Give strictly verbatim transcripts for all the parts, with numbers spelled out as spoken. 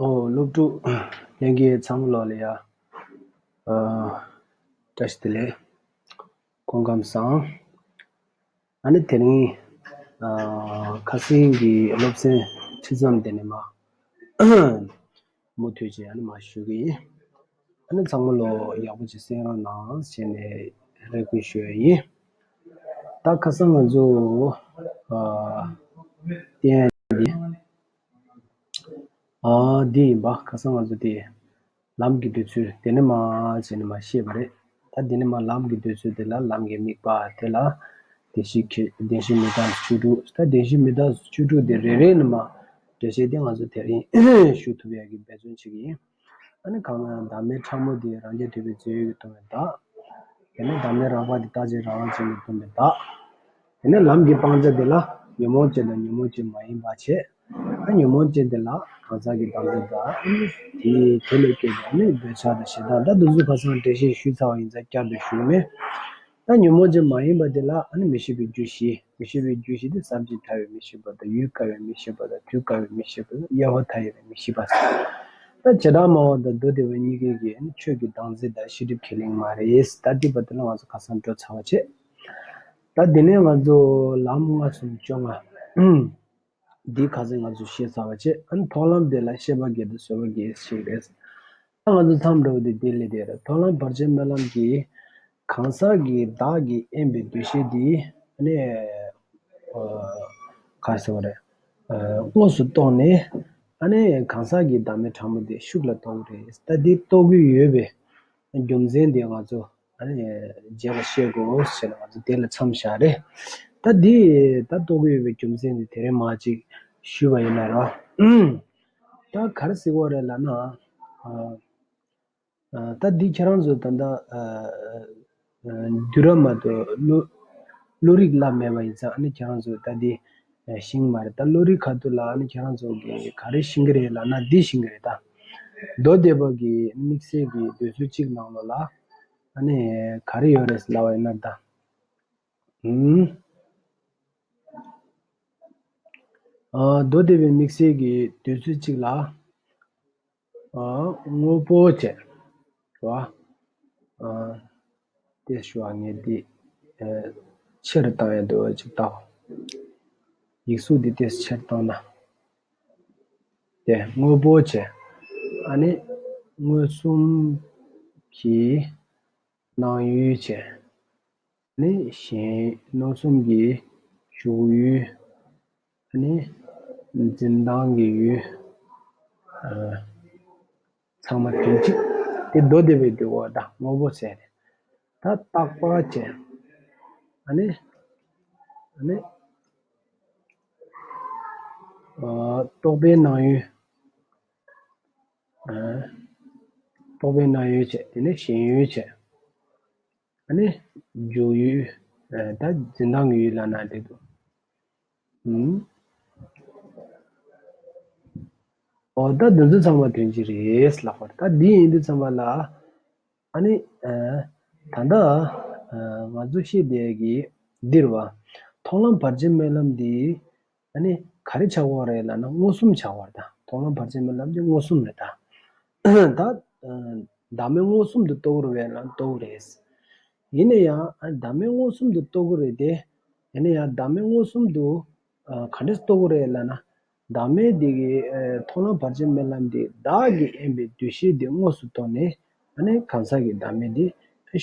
ཨོ། སློབ་ཕྲུག་ལྷན་རྒྱས་ཚང་མ་ལོག་ལ་ཡ། ཨ། བཀྲ་ཤིས་བདེ་ལེགས། སྐུ་ཁམས་བཟང་། ཨ་ནི་དེ་རིང་། ཨ། ཁ་སང་གི་སློབ་ཚན་ཁྲིད་མཚམས་དེ་ནས་མ། མུ་མཐུད་བྱས་ཨ་ནི་མ་ཞུ་གི་ཡིན། ཨ་ནི་ཚང་མ་ལོ་ཡག་པོ་ཅིག་གསན་རོགས་གནང་ཞེས་ནས་རེ་སྐུལ་ཞུ་ཡ་ཡིན། ད་ཁ་སང་ང་ཚོ། ཨ། བསྟན་འདི། ཨ། འདི་ཡིན་པ། ཁ་སང་ང་ཚོ་དེ། ལམ་གྱི་འདོད་ཚུལ་དེ་ནས་མ་བྱས་ནས་མ་བཤད་པ་རེད། ད་དེ་ནས་མ་ལམ་གྱི་འདོད་ཚུལ་དེ་ལ་ལམ་གྱི་དམིགས་པ་དེ་ལ། བདེན་བཞི་ཁེ་བདེན་བཞི་མི་རྟག་བཅུ་དྲུག་ད་བདེན་བཞི་མི་རྟག་བཅུ་དྲུག་དེ་རེ་རེ་ནས་མ་འགྲེལ་བཤད་དེ་ང་ཚོ་དེ་རིང་ཞུ་ཐུབ་ཡག་གི་འབད་བརྩོན་བྱེད་ཀྱི་ཡིན། ཨ་ནི་གང་ལ་བདག་མེད་ཕྲ་མོ་དེ་རང་རྒྱལ་དོད་པའི་རྫས་ཡོད་ཀྱིས་སྟོང་བའི་བདག་དེ་ནས་བདག་མེད་རགས་པ་དེ་རྟག་ཆད་རང་དབང་ཅན་གྱིས་སྟོང་པའི་བདག་དེ་ནས་ལམ་གྱི་སྤང་བྱ་དེ་ལ་ཉོན་མོངས་ཅན་དང་ཉོན་མོངས་ཅན་མ་ཡིན་པ་བྱས། ད་ཉོན་མོངས་ཅན་དེ་ལ་གང་ཟག་གི་བདག་འཛིན་དང་། དེ་དེ་ལས་སྐྱེས་པའི་ནི་འདོད་ཆགས་དང་ཞེ་སྡང་། ད་དེ་ཚོ་ཁ་སང་འགྲེལ་བཤད་ཞུས་ཚར་བ་ཡིན་ཙང་བསྐྱར་དུ་ཞུ་གི་མེད། ད་ཉོན་མོངས་ཅན་མ་ཡིན་པ་དེ་ལ་ཨ་ནི་མི་ཤེས་པའི་རྒྱུ་བཞི། མི་ཤེས་པའི་རྒྱུ་བཞི་དེ་བསམ་གྱིས་ཕྲ་བའི་མི་ཤེས་པ་དང་། ཡུལ་དཀའ་བའི་མི་ཤེས་པ་དང་། དུས་དཀའ་བའི་མི་ཤེས་པ་དང་། དབྱེ་བ་མཐའ་ཡས་པའི་མི་ཤེས་པ། ད་བྱེ་བྲག་སྨྲ་བ་དང་མདོ་སྡེ་པ་གཉིས་ཀའི་གི་ཨ་ནི་ཆོས་ཀྱི་བདག་འཛིན་དང་ཤེས་སྒྲིབ་ཁས་ལེན་མ་རེད། ད་འདི་བར་དུ་ལ་ང་ཚོ་ཁ་སང་འགྲོ་ཚར་བ་བྱས། ད་འདི་ནས་ང་ཚོ་ལམ་ལྔ་གསུམ་བཅོ་ལྔ། འདི་ཁ་སང་ང་ཚོ་བཤད་ཚར་བ་བྱས། ཨ་ནི་མཐོང་ལམ་དེ་ལ་ཤེས་པ་བརྒྱད་དང་བཟོད་པ་བརྒྱད་ཞིག་རེད། ད་ང་ཚོ་མཚམས་འདྲ་བོ་དེ་འདི་ལས་དེ་རེད། མཐོང་ལམ་བར་ཆད་སྨོན་ལམ་གྱིས་གང་ཟག་གི་བདག་གིས་དབེན་པའི་འདུ་ཤེས་དེ་ཨ་ནི། ཨ། ག་རེ་ཟེར་བ་རེད། ཨ། དངོས་སུ་རྟོགས་ནས་ཨ་ནི་གང་ཟག་གི་བདག་མེད་ཕྲ་མོ་དེ་ཤུགས་ལ་རྟོགས་ཀྱི་རེད། ད་འདི་རྟོགས་ཀྱི་ཡོད་པའི་རྒྱུ་མཚན་དེ་ང་ཚོ་ཨ་ནི་རྗེས་ལ་བཤད་དགོས་ཟེར་ནས་ང་ཚོ་དེ་ལ་མཚམས་བཞག་རེད། ད་འདི་ད་རྟོགས་ཀྱི་ཡོད་པའི་རྒྱུ་མཚན་དེ་དེ་རིང་མ་ཅིག་ཞུས་པ་ཡིན་ན་ར། ད་ག་རེ་ཟེར་དགོས་རེད་ལབ་ན། ཨ། ཨ། ད་འདི་ཁྱེད་རང་ཚོ་ད་ལྟ། ཨ། ཨ། དུས་རབས་མ་གཏོགས་བློ། བློ་རིག་བསླབ་མེད་པ་ཡིན་ཙང་། ཨ་ནི་ཁྱེད་རང་ཚོ་ད་འདི་ཤེས་ཀྱི་མ་རེད། ད་བློ་རིག་ཁ་ཐུག་ལ་ཨ་ནི་ཁྱེད་རང་ཚོ་གི་ག་རེ་ཤེས་ཀྱི་རེད་ལབ་ན་འདི་ཤེས་ཀྱི་རེད། ད་མདོ་སྡེ་པ་གི་དམིགས་བསལ་གྱི་འདོད་ཚུལ་གཅིག་ནང་ལོགས་ལ་ཨ་ནི་ག་རེ་ཡོད་རེད་ལབ་པ་ཡིན་ན། ད། ཨུམ། ཨ། མདོ་སྡེ་པའི་དམིགས་བསལ་གྱི་འདོད་ཚུལ་གཅིག་ལ། ཨ། དངོས་པོ་བྱས། རེད་བ། ཨ། དེ་ཞུ་བ་ངས་འདི། ཨ། ཆེ་རུ་བཏང་ཡ་འདུག་ཅིག་ལྟ། ཡིག་གཟུགས་འདི་དེ་ཆེ་རུ་བཏང་ན། དེ་དངོས་པོ་བྱས། ཨ་ནི་མངོན་སུམ་གྱི་སྣང་ཡུལ་བྱས། ནི་གཞན་མངོན་སུམ་གྱི་འཇུག་ཡུལ། ནི་འཛིན་སྟངས་ཀྱི་ཡུལ། ཨ། ཚང་མ་དོན་གཅིག་དེ་མདོ་སྡེ་པའི་འདོད་པ་དང་དངོས་པོ་ཟེར། ད་རྟག་པ་བྱས། ཨ་ནི། ཨ་ནི། ཨ། རྟོག་པའི་སྣང་ཡུལ། ཨ། རྟོག་པའི་སྣང་ཡུལ་བྱས། དེ་ནས་ཞེན་ཡུལ་བྱས། ཨ་ནི་འཇུག་ཡུལ། ཨ། ད་འཛིན་སྟངས་ཀྱི་ཡུལ་ལབ་ན་འགྲིག་འདུག་ཨུམ། ཨོ། ད་འདི་ཚོ་ཚང་མ་དོན་གཅིག་རེད་ལབ་པ་རེད། ད་འདི་ཡིན་དུས་ཙམ་པ་ལ། ཨ་ནི། ཨ། ད་ལྟ། ཨ། ང་ཚོ་བཤད་བསྡད་ཀྱི་འདིར་བ། མཐོང་ལམ་བར་ཆད་སྨོན་ལམ་འདི། ཨ་ནི་ག་རེ་ཆགས་ཀྱི་ཡོད་རེད་ལབ་ན་མངོན་སུམ་ཆགས་ཀྱི་ཡོད་རེད། ད་མཐོང་ལམ་བར་ཆད་སྨོན་ལམ་འདི་མངོན་སུམ་རེད་ད། ད། ཨ། བདག་མེད་མངོན་སུམ་དུ་རྟོགས་རེད་ལབ་ན་རྟོགས་རེད། ཡིན་ན་ཡང་། ཨ། བདག་མེད་མངོན་སུམ་དུ་རྟོགས་ཀྱི་རེད་དེ། ཡིན་ན་ཡང་བདག་མེད་མངོན་སུམ་དུ། ཨ། ག་འདྲས་རྟོགས་ཀྱི་རེད་ལབ་ན། བདག་མེད་འདི་གི། ཨ། མཐོང་ལམ་བར་ཆད་སྨོན་ལམ་འདི་བདག་གིས་དབེན་པའི་འདུ་ཤེས་འདི་དངོས་སུ་རྟོགས་ནས། ཨ་ནི་གང་ཟག་གི་བདག་མེད་འདི་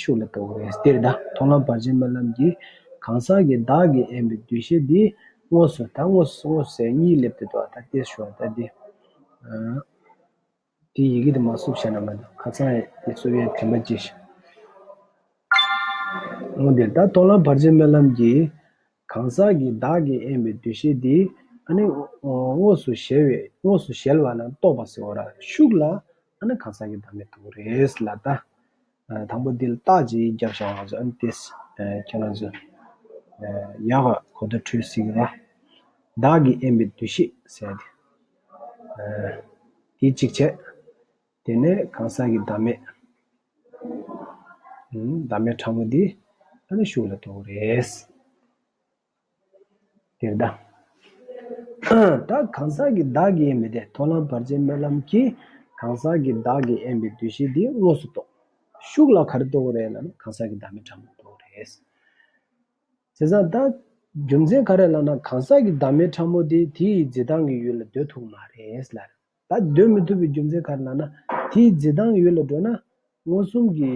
ཤུགས་ལ་རྟོགས་ཀྱི་རེད། དེ་རེད་ད། མཐོང་ལམ་བར་ཆད་སྨོན་ལམ་གྱིས་གང་ཟག་གི་བདག་གིས་དབེན་པའི་འདུ་ཤེས་འདི་དངོས་སུ། ད་དངོས་སུ་དངོས་སུ་ཟེར་གཉིས་སླེབས་ཏེ་འདུག་ད་དེ་ཞུ་བ་ད་འདི། ཨ། དེ་ཡི་གེ་དེ་མ་བསུབས་བྱས་ན་མ་གཏོགས་ཁ་སང་ཡི་དེ་བསུབ་ཡས་དྲན་པ་ཅིག་འོང་དེ། ད་མཐོང་ལམ་བར་ཆད་སྨོན་ལམ་གྱིས་གང་ཟག་གི་བདག་གིས་དབེན་པའི་འདུ་ཤེས་འདི་ཨ་ནི་དངོས་སུ་གཞལ་བའི། དངོས་སུ་གཞལ་བ་ལ་རྟོགས་པ་ཟེར་བ་ར། ཤུགས་ལ་ཨ་ནི་གང་ཟག་གི་བདག་མེད་རྟོགས་རེད་ལབ་ད། ཨ། དང་པོ་འདི་ལ་རྟགས་ཅིག་རྒྱབ་བཞག་ང་ཚོ། ཨ་ནི་དེ། ཨ། ཁྱེད་རང་ཚོ། ཨ། ཡག་ག་གོ་བརྡ་འཕྲོད་སྲིད་ཀྱི་ར། བདག་གིས་དབེན་པའི་འདུ་ཤེས་ཟེར་ཏེ། ཨ། དེ་གཅིག་བྱས། དེ་ནས་གང་ཟག་གི་བདག་མེད། ཨུམ། བདག་མེད་ཕྲ་མོ་འདི་ཨ་ནི་ཤུགས་ལ་རྟོགས་རེད། དེ་རེད་ད། ད་གང་ཟག་གི་བདག་གིས་དབེན་པའི་དེ། མཐོང་ལམ་བར་ཆད་སྨོན་ལམ་གྱིས། གང་ཟག་གི་བདག་གིས་དབེན་པའི་འདུ་ཤེས་འདི་དངོས་སུ་རྟོགས། ཤུགས་ལ་ག་རེ་རྟོགས་ཀྱི་རེད་ལབ་ན། གང་ཟག་གི་བདག་མེད་ཕྲ་མོ་རྟོགས་ཀྱི་རེད། བྱས་ཙང་ད་རྒྱུ་མཚན་ག་རེ་ལབ་ན། གང་ཟག་གི་བདག་མེད་ཕྲ་མོ་དེ་དེའི་འཛིན་སྟངས་ཀྱི་ཡུལ་ལ་སྡོད་ཐུབ་མ་རེད་ལབ། ད་སྡོད་མི་ཐུབ་པའི་རྒྱུ་མཚན་ག་རེ་ལབ་ན། དེའི་འཛིན་སྟངས་ཀྱི་ཡུལ་ལ་འགྲོ་ན་མངོན་སུམ་གྱི་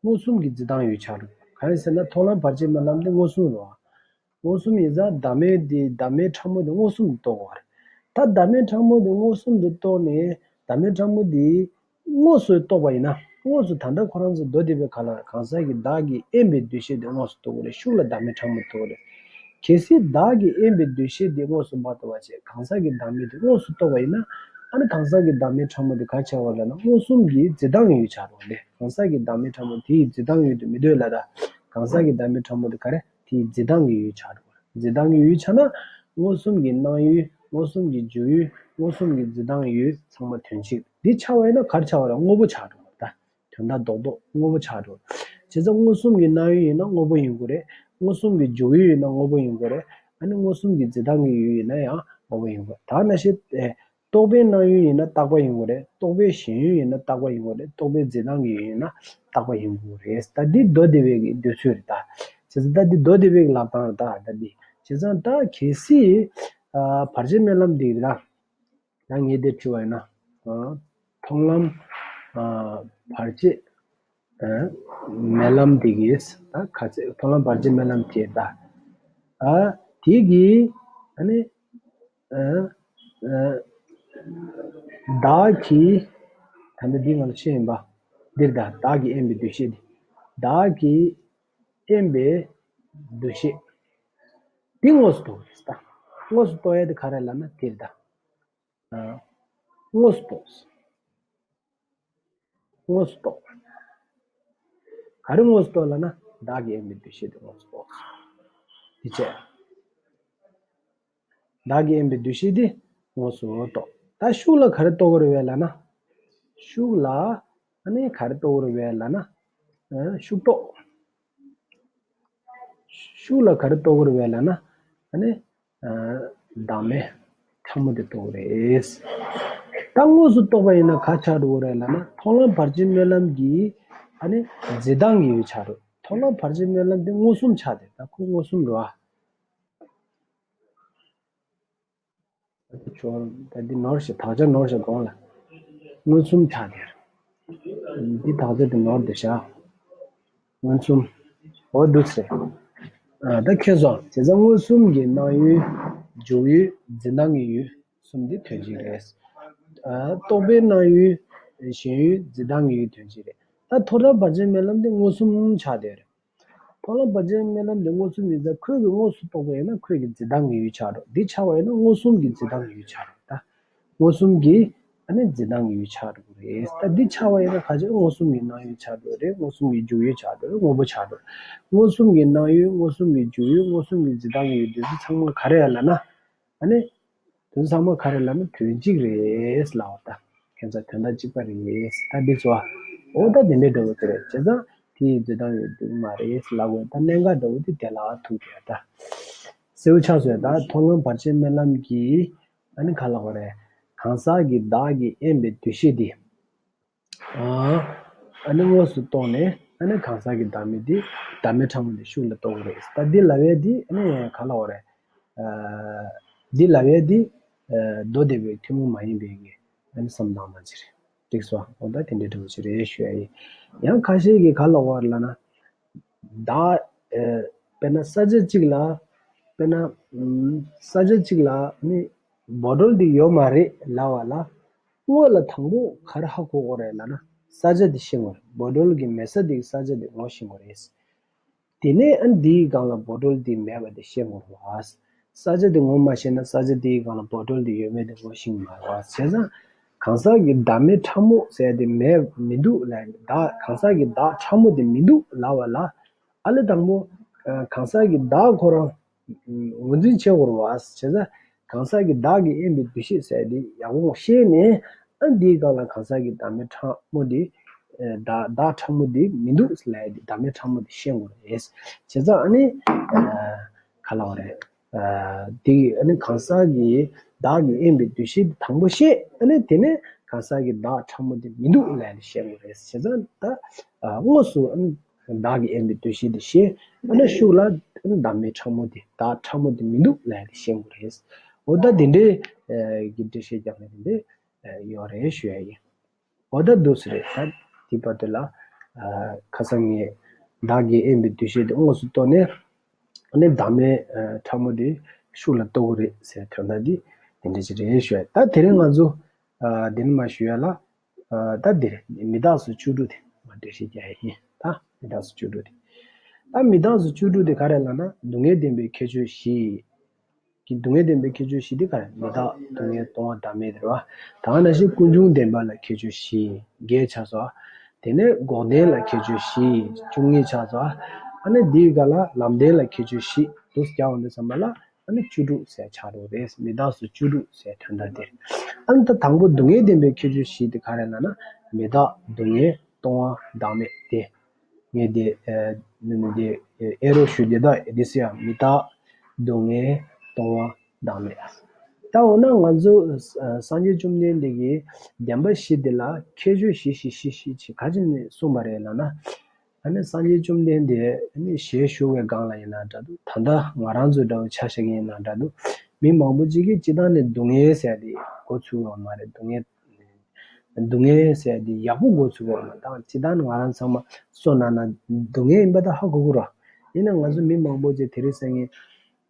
མངོན་སུམ་གྱི་འཛིན་སྟངས་ཡུལ་ཆགས་འགྲོ། གང་ཡིན་ཟེར་ན། མཐོང་ལམ་བར་ཆད་སྨོན་ལམ་དེ་མངོན་སུམ་རེད་བ། མངོན་སུམ་ཡིན་ཙང་བདག་མེད་དེ། བདག་མེད་ཕྲ་མོ་དེ་མངོན་སུམ་དུ་རྟོགས་པ་རེད། ད་བདག་མེད་ཕྲ་མོ་དེ་མངོན་སུམ་དུ་རྟོགས་ནས། བདག་མེད་ཕྲ་མོ་དེ་དངོས་སུ་རྟོགས་པ་ཡིན་ན། དངོས་སུ་ད་ལྟ་ཁོ་རང་ཚོ་མདོ་སྡེ་པའི་ཁ་ལ། གང་ཟག་གི་བདག་གིས་དབེན་པའི་འདུ་ཤེས་དེ་དངོས་སུ་རྟོགས་ཀྱི་རེད། ཤུགས་ལ་བདག་མེད་ཕྲ་མོ་རྟོགས་ཀྱི་རེད། གལ་སྲིད་བདག་གིས་དབེན་པའི་འདུ་ཤེས་དེ་དངོས་སུ་མ་རྟོགས་པ་བྱས། གང་ཟག་གི་བདག་མེད་དེ་དངོས་སུ་རྟོགས་པ་ཡིན་ན། ཨ་ནི་གང་ཟག་གི་བདག་མེད་ཕྲ་མོ་དེ་ག་རེ་ཆགས་པ་རེད་ལབ་ན། མངོན་སུམ་གྱི་འཛིན་སྟངས་ཡུལ་ཆགས་འགྲོ་གི་རེད། གང་ཟག་གི་བདག་མེད་ཕྲ་མོ་དེའི་འཛིན་སྟངས་ཡུལ་དུ་མི་འདོད་ལ། ད་གང་ཟག་གི་བདག་མེད་ཕྲ་མོ་དེ་ག་རེ། དེའི་འཛིན་སྟངས་ཀྱི་ཡུལ་ཆགས་འགྲོ། འཛིན་སྟངས་ཀྱི་ཡུལ་ཆགས་ན། མངོན་སུམ་གྱི་སྣང་ཡུལ། མངོན་སུམ་གྱི་འཇུག་ཡུལ། མངོན་སུམ་གྱི་འཛིན་སྟངས་ཡུལ་ཚང་མ་དོན་གཅིག་འདི་ཆགས་པ་ཡིན་ན་ག་རེ་ཆགས་པ་རེད། དངོས་པོ་ཆགས་འགྲོ་བ་ད། དོན་དག་རྡོག་རྡོག་དངོས་པོ་ཆགས་འགྲོ། བྱས་ཙང་མངོན་སུམ་གྱི་སྣང་ཡུལ་ཡིན་ན་དངོས་པོ་ཡིན་དགོས་རེད། མངོན་སུམ་གྱི་འཇུག་ཡུལ་ཡིན་ན་དངོས་པོ་ཡིན་དགོས་རེད། ཨ་ནི་མངོན་སུམ་གྱི་འཛིན་སྟངས་ཀྱི་ཡུལ་ཡིན་ན་ཡང་དངོས་པོ་ཡིན་དགོས། ད་ནང་བཞིན། རྟོག་པའི་སྣང་ཡུལ་ཡིན་ན་རྟག་པ་ཡིན་དགོས་རེད། རྟོག་པའི་ཞེན་ཡུལ་ཡིན་ན་རྟག་པ་ཡིན་དགོས་རེད། རྟོག་པའི་འཛིན་སྟངས་ཀྱི་ཡུལ་ཡིན་ན་རྟག་པ་ཡིན་དགོས་རེད། ད་འདི་མདོ་སྡེ་པའི་གི་འདོད་ཚུལ་རེད་ད། བྱས་ཙང་ད་འདི་མདོ་སྡེ་པའི་གི་ལབ་སྟངས་རེད་ད། ད་འདི་བྱས་ཙང་ད་གལ་སྲིད་ཨ་བར་ཆད་སྨོན་ལམ་འདི་རེད་ད། ད་ངས་འདི་དྲི་བ་ཡིན་ན། ཨ་མཐོང་ལམ་ཨ་བར་ཆད་ཨ་སྨོན་ལམ་འདི་གིས། ད་ག་ཚད་མཐོང་ལམ་བར་ཆད་སྨོན་ལམ་དེ་ད། ཨ་དེ་གིས་ཨ་ནི། ཨ་ཨ་བདག་གིས། ད་ལྟ་འདི་ང་ལ་ཤེས་ཡིན་པ། འདིར་ད་བདག་གིས་དབེན་པའི་འདུ་ཤེས་འདི། བདག་གིས་དབེན་པའི་འདུ་ཤེས་འདི་དངོས་སུ་རྟོགས་རེད་ད། དངོས་སུ་རྟོགས་ཡ་དེ་ག་རེ་ལབ་ན་འདིར་ད། ཨ་དངོས་སུ་རྟོགས། དངོས་སུ་རྟོགས། ག་རེ་དངོས་སུ་རྟོགས་ལབ་ན། བདག་གིས་དབེན་པའི་འདུ་ཤེས་དེ་དངོས་སུ་རྟོགས། དེ་བྱས། བདག་གིས་དབེན་པའི་འདུ་ཤེས་དེ་དངོས་སུ་རྟོགས། ད་ཤུགས་ལ་ག་རེ་རྟོགས་ཀྱི་རེད་བས་ལབ་ན། ཤུགས་ལ་ཨ་ནི་ག་རེ་རྟོགས་ཀྱི་རེད་བས་ལབ་ན། ཨ་ཤུགས་རྟོགས། ཤུགས་ལ་ག་རེ་རྟོགས་ཀྱི་རེད་བས་ལབ་ན། ཨ་ནི་ཨ་བདག་མེད་ཕྲ་མོ་དེ་རྟོགས་ཀྱི་རེད། ད་དངོས་སུ་རྟོགས་པ་ཡིན་ན་ག་ཆགས་འགྲོ་གི་རེད་ལབ་ན། མཐོང་ལམ་བར་ཆད་སྨོན་ལམ་གྱི་ཨ་ནི་འཛིན་སྟངས་ཀྱི་ཡུལ་ཆགས་འགྲོ། མཐོང་ལམ་བར་ཆད་སྨོན་ལམ་དེ་མངོན་སུམ་ཆགས་ཏེ། ད་ཁོ་མངོན་སུམ་རེད་བ། ད་འདི་ནོར་ཞིག་དག་ཆ་ནོར་ཞིག་དགོངས་ལ། མངོན་སུམ་ཆགས་དེར། འདི་དག་ཆ་དེ་ནོར་དེ་བཞག་མངོན་སུམ། འོ་འདུག་ཟེར། ཨ་ད་མཁྱེན་སོང་། བྱས་ཙང་མངོན་སུམ་གྱི་སྣང་ཡུལ། འཇུག་ཡུལ། འཛིན་སྟངས་ཀྱི་ཡུལ་གསུམ་འདི་དོན་གཅིག་རེད། ཨ་རྟོག་པའི་སྣང་ཡུལ། ཞེན་ཡུལ། འཛིན་སྟངས་ཀྱི་ཡུལ་དོན་གཅིག་རེད། ད་མཐོང་ལམ་བར་ཆད་སྨོན་ལམ་འདི་མངོན་སུམ་ཆགས་དེར། མཐོང་ལམ་བར་ཆད་སྨོན་ལམ་དེ་མངོན་སུམ་ཡིན་ཙང་། ཁོས་ཀྱིས་དངོས་སུ་རྟོགས་པ་ཡིན་ན་ཁོས་ཀྱི་འཛིན་སྟངས་ཀྱི་ཡུལ་ཆགས་འགྲོ། འདི་ཆགས་པ་ཡིན་ན་མངོན་སུམ་གྱི་འཛིན་སྟངས་ཀྱི་ཡུལ་ཆགས་འགྲོ། ད་མངོན་སུམ་གྱི་ཨ་ནི་འཛིན་སྟངས་ཀྱི་ཡུལ་ཆགས་འགྲོ་གི་རེད། ད་འདི་ཆགས་པ་ཡིན་ན་ག་ཅི། མངོན་སུམ་གྱི་སྣང་ཡུལ་ཆགས་འགྲོ་གི་རེད། མངོན་སུམ་གྱི་འཇུག་ཡུལ་ཆགས་འགྲོ་གི་རེད། དངོས་པོ་ཆགས་འགྲོ་གི་རེད། མངོན་སུམ་གྱི་སྣང་ཡུལ། མངོན་སུམ་གྱི་འཇུག་ཡུལ། མངོན་སུམ་གྱི་འཛིན་སྟངས་ཀྱི་ཡུལ་འདི་ཚོ་ཚང་མ་ག་རེ་ཡིན་ལབ་ན། ཨ་ནི། དོན་ཚང་མ་ག་རེ་ལབ་ན་དོན་གཅིག་རེད་ལབ་པ་ད། ཁྱེད་ཚོ་དོན་དག་གཅིག་པ་རེད། ད་འདི་ཚོ། འོ་ད་དེ་འདྲའི་འདྲ་བོ་ཅིག་རེད། བྱས་ཙང་དེ་ཡི་འཛིན་སྟངས་ཡོད་འདུག་མ་རེད་ལབ་དགོས། ད་གནད་འགག་འདྲ་བོ་དེ་དེ་ལ་ཐུག་བསྡད་ད། གསལ་པོ་ཆགས་སོང་ད། མཐོང་ལམ་བར་ཆད་སྨོན་ལམ་གྱིས་ཨ་ནི་ག་ལབ་དགོས་རེད། གང་ཟག་གི་བདག་གིས་དབེན་པའི་འདུ་ཤེས་འདི། ཨ་ནི་དངོས་སུ་རྟོགས་ནས། ཨ་ནི་གང་ཟག་གི་བདག་མེད་འདི། བདག་མེད་ཕྲ་མོ་འདི་ཤུགས་ལ་རྟོགས་ཀྱི་རེད། ད་འདི་ལབ་ཡས་འདི་ཨ་ནི་ག་ལབ་དགོས་རེད། ཨ་འདི་ལབ་ཡས་འདི་ཨ་མདོ་སྡེ་པའི་ཐུན་མོང་མ་ཡིན་པའི་གི་ཨ་ནི་བསམ་སྟངས་མ་ཅིག་རེད། འགྲིག་སོང་། འོ་ད་དེ་འདྲའི་འདྲ་བོ་ཅིག་རེད་ཞུ་ཡ་ཡིན། ཡང་ཁ་ཤས་ཀྱིས་ག་ལབ་དགོས་རེད་ལབ་ན། བདག་ཨ་དཔེར་ན་ས་ཆ་གཅིག་ལ། དཔེར་ན་ཨམ་ས་ཆ་གཅིག་ལ་ནི་བོ་ཊོལ་འདི་ཡོད་མ་རེད་ལབ་པ་ལ། སྔོན་ལ་དང་པོ་ག་རེ་ཧ་གོ་དགོས་རེད་ལབ་ན། ས་ཆ་འདི་ཤེས་དགོས་རེད། བོ་ཊོལ་གྱི་མེད་ས་འདི་གི་ས་ཆ་འདི་ངོ་ཤེས་དགོས་རེད། དེ་ནས་ཨ་འདིའི་སྒང་ལ་བོ་ཊོལ་འདི་མེད་པ་འདི་ཤེས་དགོས་རེད་བ། ས་ཆ་འདི་ངོ་མ་ཤེས་ན་ས་ཆ་འདིའི་སྒང་ལ་བོ་ཊོལ་འདི་ཡོད་མེད་འདི་ངོ་ཤེས་ཀྱི་མ་རེད་བ། བྱས་ཙང་གང་ཟག་གི་བདག་མེད་ཕྲ་མོ་ཟེར་ཡ་འདི་མེད་མི་འདུག་ལབ་ཡ་འདི། བདག་གང་ཟག་གི་བདག་ཕྲ་མོ་འདི་མི་འདུག་ལབ་པ་ལ། ཨ་ལས་དང་པོ་གང་ཟག་གི་བདག་ཁོ་རང་ངོས་འཛིན་བྱེད་དགོས་རེད་བ། བྱས་ཙང་གང་ཟག་གི་བདག་གིས་དབེན་པའི་འདུ་ཤེས་ཟེར་དེ་ཡག་པོ་ཤེས་ནས། ཨ་འདིའི་སྒང་ལ་གང་ཟག་གི་བདག་མེད་ཕྲ་མོ་འདི། བདག་བདག་ཕྲ་མོ་འདི་མི་འདུག་ལབ་ཡ་འདི། བདག་མེད་ཕྲ་མོ་འདི་ཤེས་དགོས་རེད། བྱས་ཙང་ཨ་ནི་ག་ལབ་དགོས་རེད། ཨ་དེ་ཨ་ནི་གང་ཟག་གི་བདག་གིས་དབེན་པའི་འདུ་ཤེས་དེ་དང་པོ་བཤད། ཨ་ནི་དེ་ནས་གང་ཟག་གི་བདག་ཕྲ་མོ་དེ་མི་འདུག་ལབ་ནས་བཤད་དགོས་རེད། བྱས་ཙང་ད་ཨ་དངོས་སུ་ཨ་ནི་བདག་གིས་དབེན་པའི་འདུ་ཤེས་དེ་བཤད། ཨ་ནི་ཤུགས་ལ་ཨ་ནི་བདག་མེད་ཕྲ་མོ་དེ། བདག་ཕྲ་མོ་དེ་མི་འདུག་ལབ་ནས་བཤད་དགོས་རེད། འོ་ད་དེ་འདྲའི་ཨ་གི་འགྲེལ་བཤད་རྒྱག་ནས་དེ་འདྲའི་ཡོད་རེད་ཞུ་ཡ་ཡིན། འོ་ད་འདུག་སེ་རེད། ད་དེ་བར་དུ་ལ་ཨ་ཁ་སང་ངས་བདག་གིས་དབེན་པའི་འདུ་ཤེས་དེ་དངོས་སུ་རྟོགས་ནས། ཨ་ནི་བདག་མེད་ཨ་ཕྲ་མོ་དེ་ཤུགས་ལ་རྟོགས་ཀྱི་རེད་ཟེར་དོན་དག་འདི་དེ་འདྲ་ཅིག་རེད་ཞུ་ཡ། ད་དེ་རིང་ང་ཚོ་ཨ་དེ་ནི་མ་ཞུ་ཡ་ལ། ཨ་ད་འདིར་མི་རྟག་སོགས་བཅུ་དྲུག་དེ་ང་འགྲེལ་བཤད་རྒྱག་ཡ་ཡིན། ད་མི་རྟག་སོགས་བཅུ་དྲུག་དེ། ད་མི་རྟག་སོགས་བཅུ་དྲུག་དེ་ག་རེ་ལབ་ན་སྡུག་བསྔལ་བདེན་པའི་ཁྱད་ཆོས་བཞི། སྡུག་བསྔལ་བདེན་པའི་ཁྱད་ཆོས་བཞི་དེ་ག་རེ། མི་རྟག་སྡུག་བསྔལ་སྟོང་བ་བདག་མེད་དེ་རེད་བ། ད་ག་ནང་བཞིན་ཀུན་འབྱུང་བདེན་པ་ལ་ཁྱད་ཆོས་བཞི་བརྒྱད་ཆགས་སོ། དེ་ནས་འགོག་བདེན་ལ་ཁྱད་ཆོས་བཞི་བཅུ་གཉིས་ཆགས་སོ། ཨ་ནི་འདིའི་སྒང་ལ་ལམ་བདེན་ལ་ཁྱད་ཆོས་བཞི་འདུག་སེ་རྒྱག་འོང་དུས་ཙམ་པ་ལ་ཨ་ནི་བཅུ་དྲུག་ཟེར་ཆགས་འགྲོ་རེད། མི་རྟག་སོགས་བཅུ་དྲུག་ཟེར་དོན་དག་དེ་རེད། ཨ་ནི་ད་དང་པོ་སྡུག་བསྔལ་བདེན་པའི་ཁྱད་ཆོས་བཞི་དེ་ག་རེ་ལབ་ན་མི་རྟག་སྡུག་བསྔལ་སྟོང་བ་བདག་མེད་དེ། ངས་དེ་ཨ་ནི་དེ་ཨེ་རོ་ཞུ་དེ་དག་དེ་སེ་ཡང་མི་རྟག་སྡུག་བསྔལ་སྟོང་བ་བདག་མེད། ད་འོ་ན་ང་ཚོ་ཨ་སངས་རྒྱས་བཅོམ་ལྡན་འདས་ཀྱིས་བདེན་པ་བཞི་དེ་ལ་ཁྱད་ཆོས་བཞི་བཞི་བཞི་བཞི་ཅེས་ག་ཅི་ནས་གསུངས་པ་རེད་ལབ་ན། ཨ་ནི་སངས་རྒྱས་བཅོམ་ལྡན་འདས་ཨ་ནི་ཞལ་བཞུགས་པའི་སྒང་ལ་ཡིན་ན་འདྲ་འདུག་ད་ལྟ་ང་རང་ཚོའི་འདྲ་བོ་ཆ་བཞག་གི་ཡིན་ན་འདྲ་འདུག་མི་མང་པོ་ཅིག་གིས་སྤྱིར་བཏང་ནས་སྡུག་བསྔལ་ཟེར་དེ་མགོ་ཚོས་ཡོད་མ་རེད། སྡུག་བསྔལ། སྡུག་བསྔལ་ཟེར་དེ་ཡག་པོ་མགོ་ཚོས་ཡོད་མ་རེད། ད་སྤྱིར་བཏང་ནས་ང་རང་ཚང་མ་བསོད་ནམས་ན་སྡུག་བསྔལ་ཡིན་པ་ད་ཧ་གོ་གི་རེད། ཡིན་ན་ང་ཚོ་མི་མང་པོ་ཅིག་དེ་རིང་སང་ཉིན་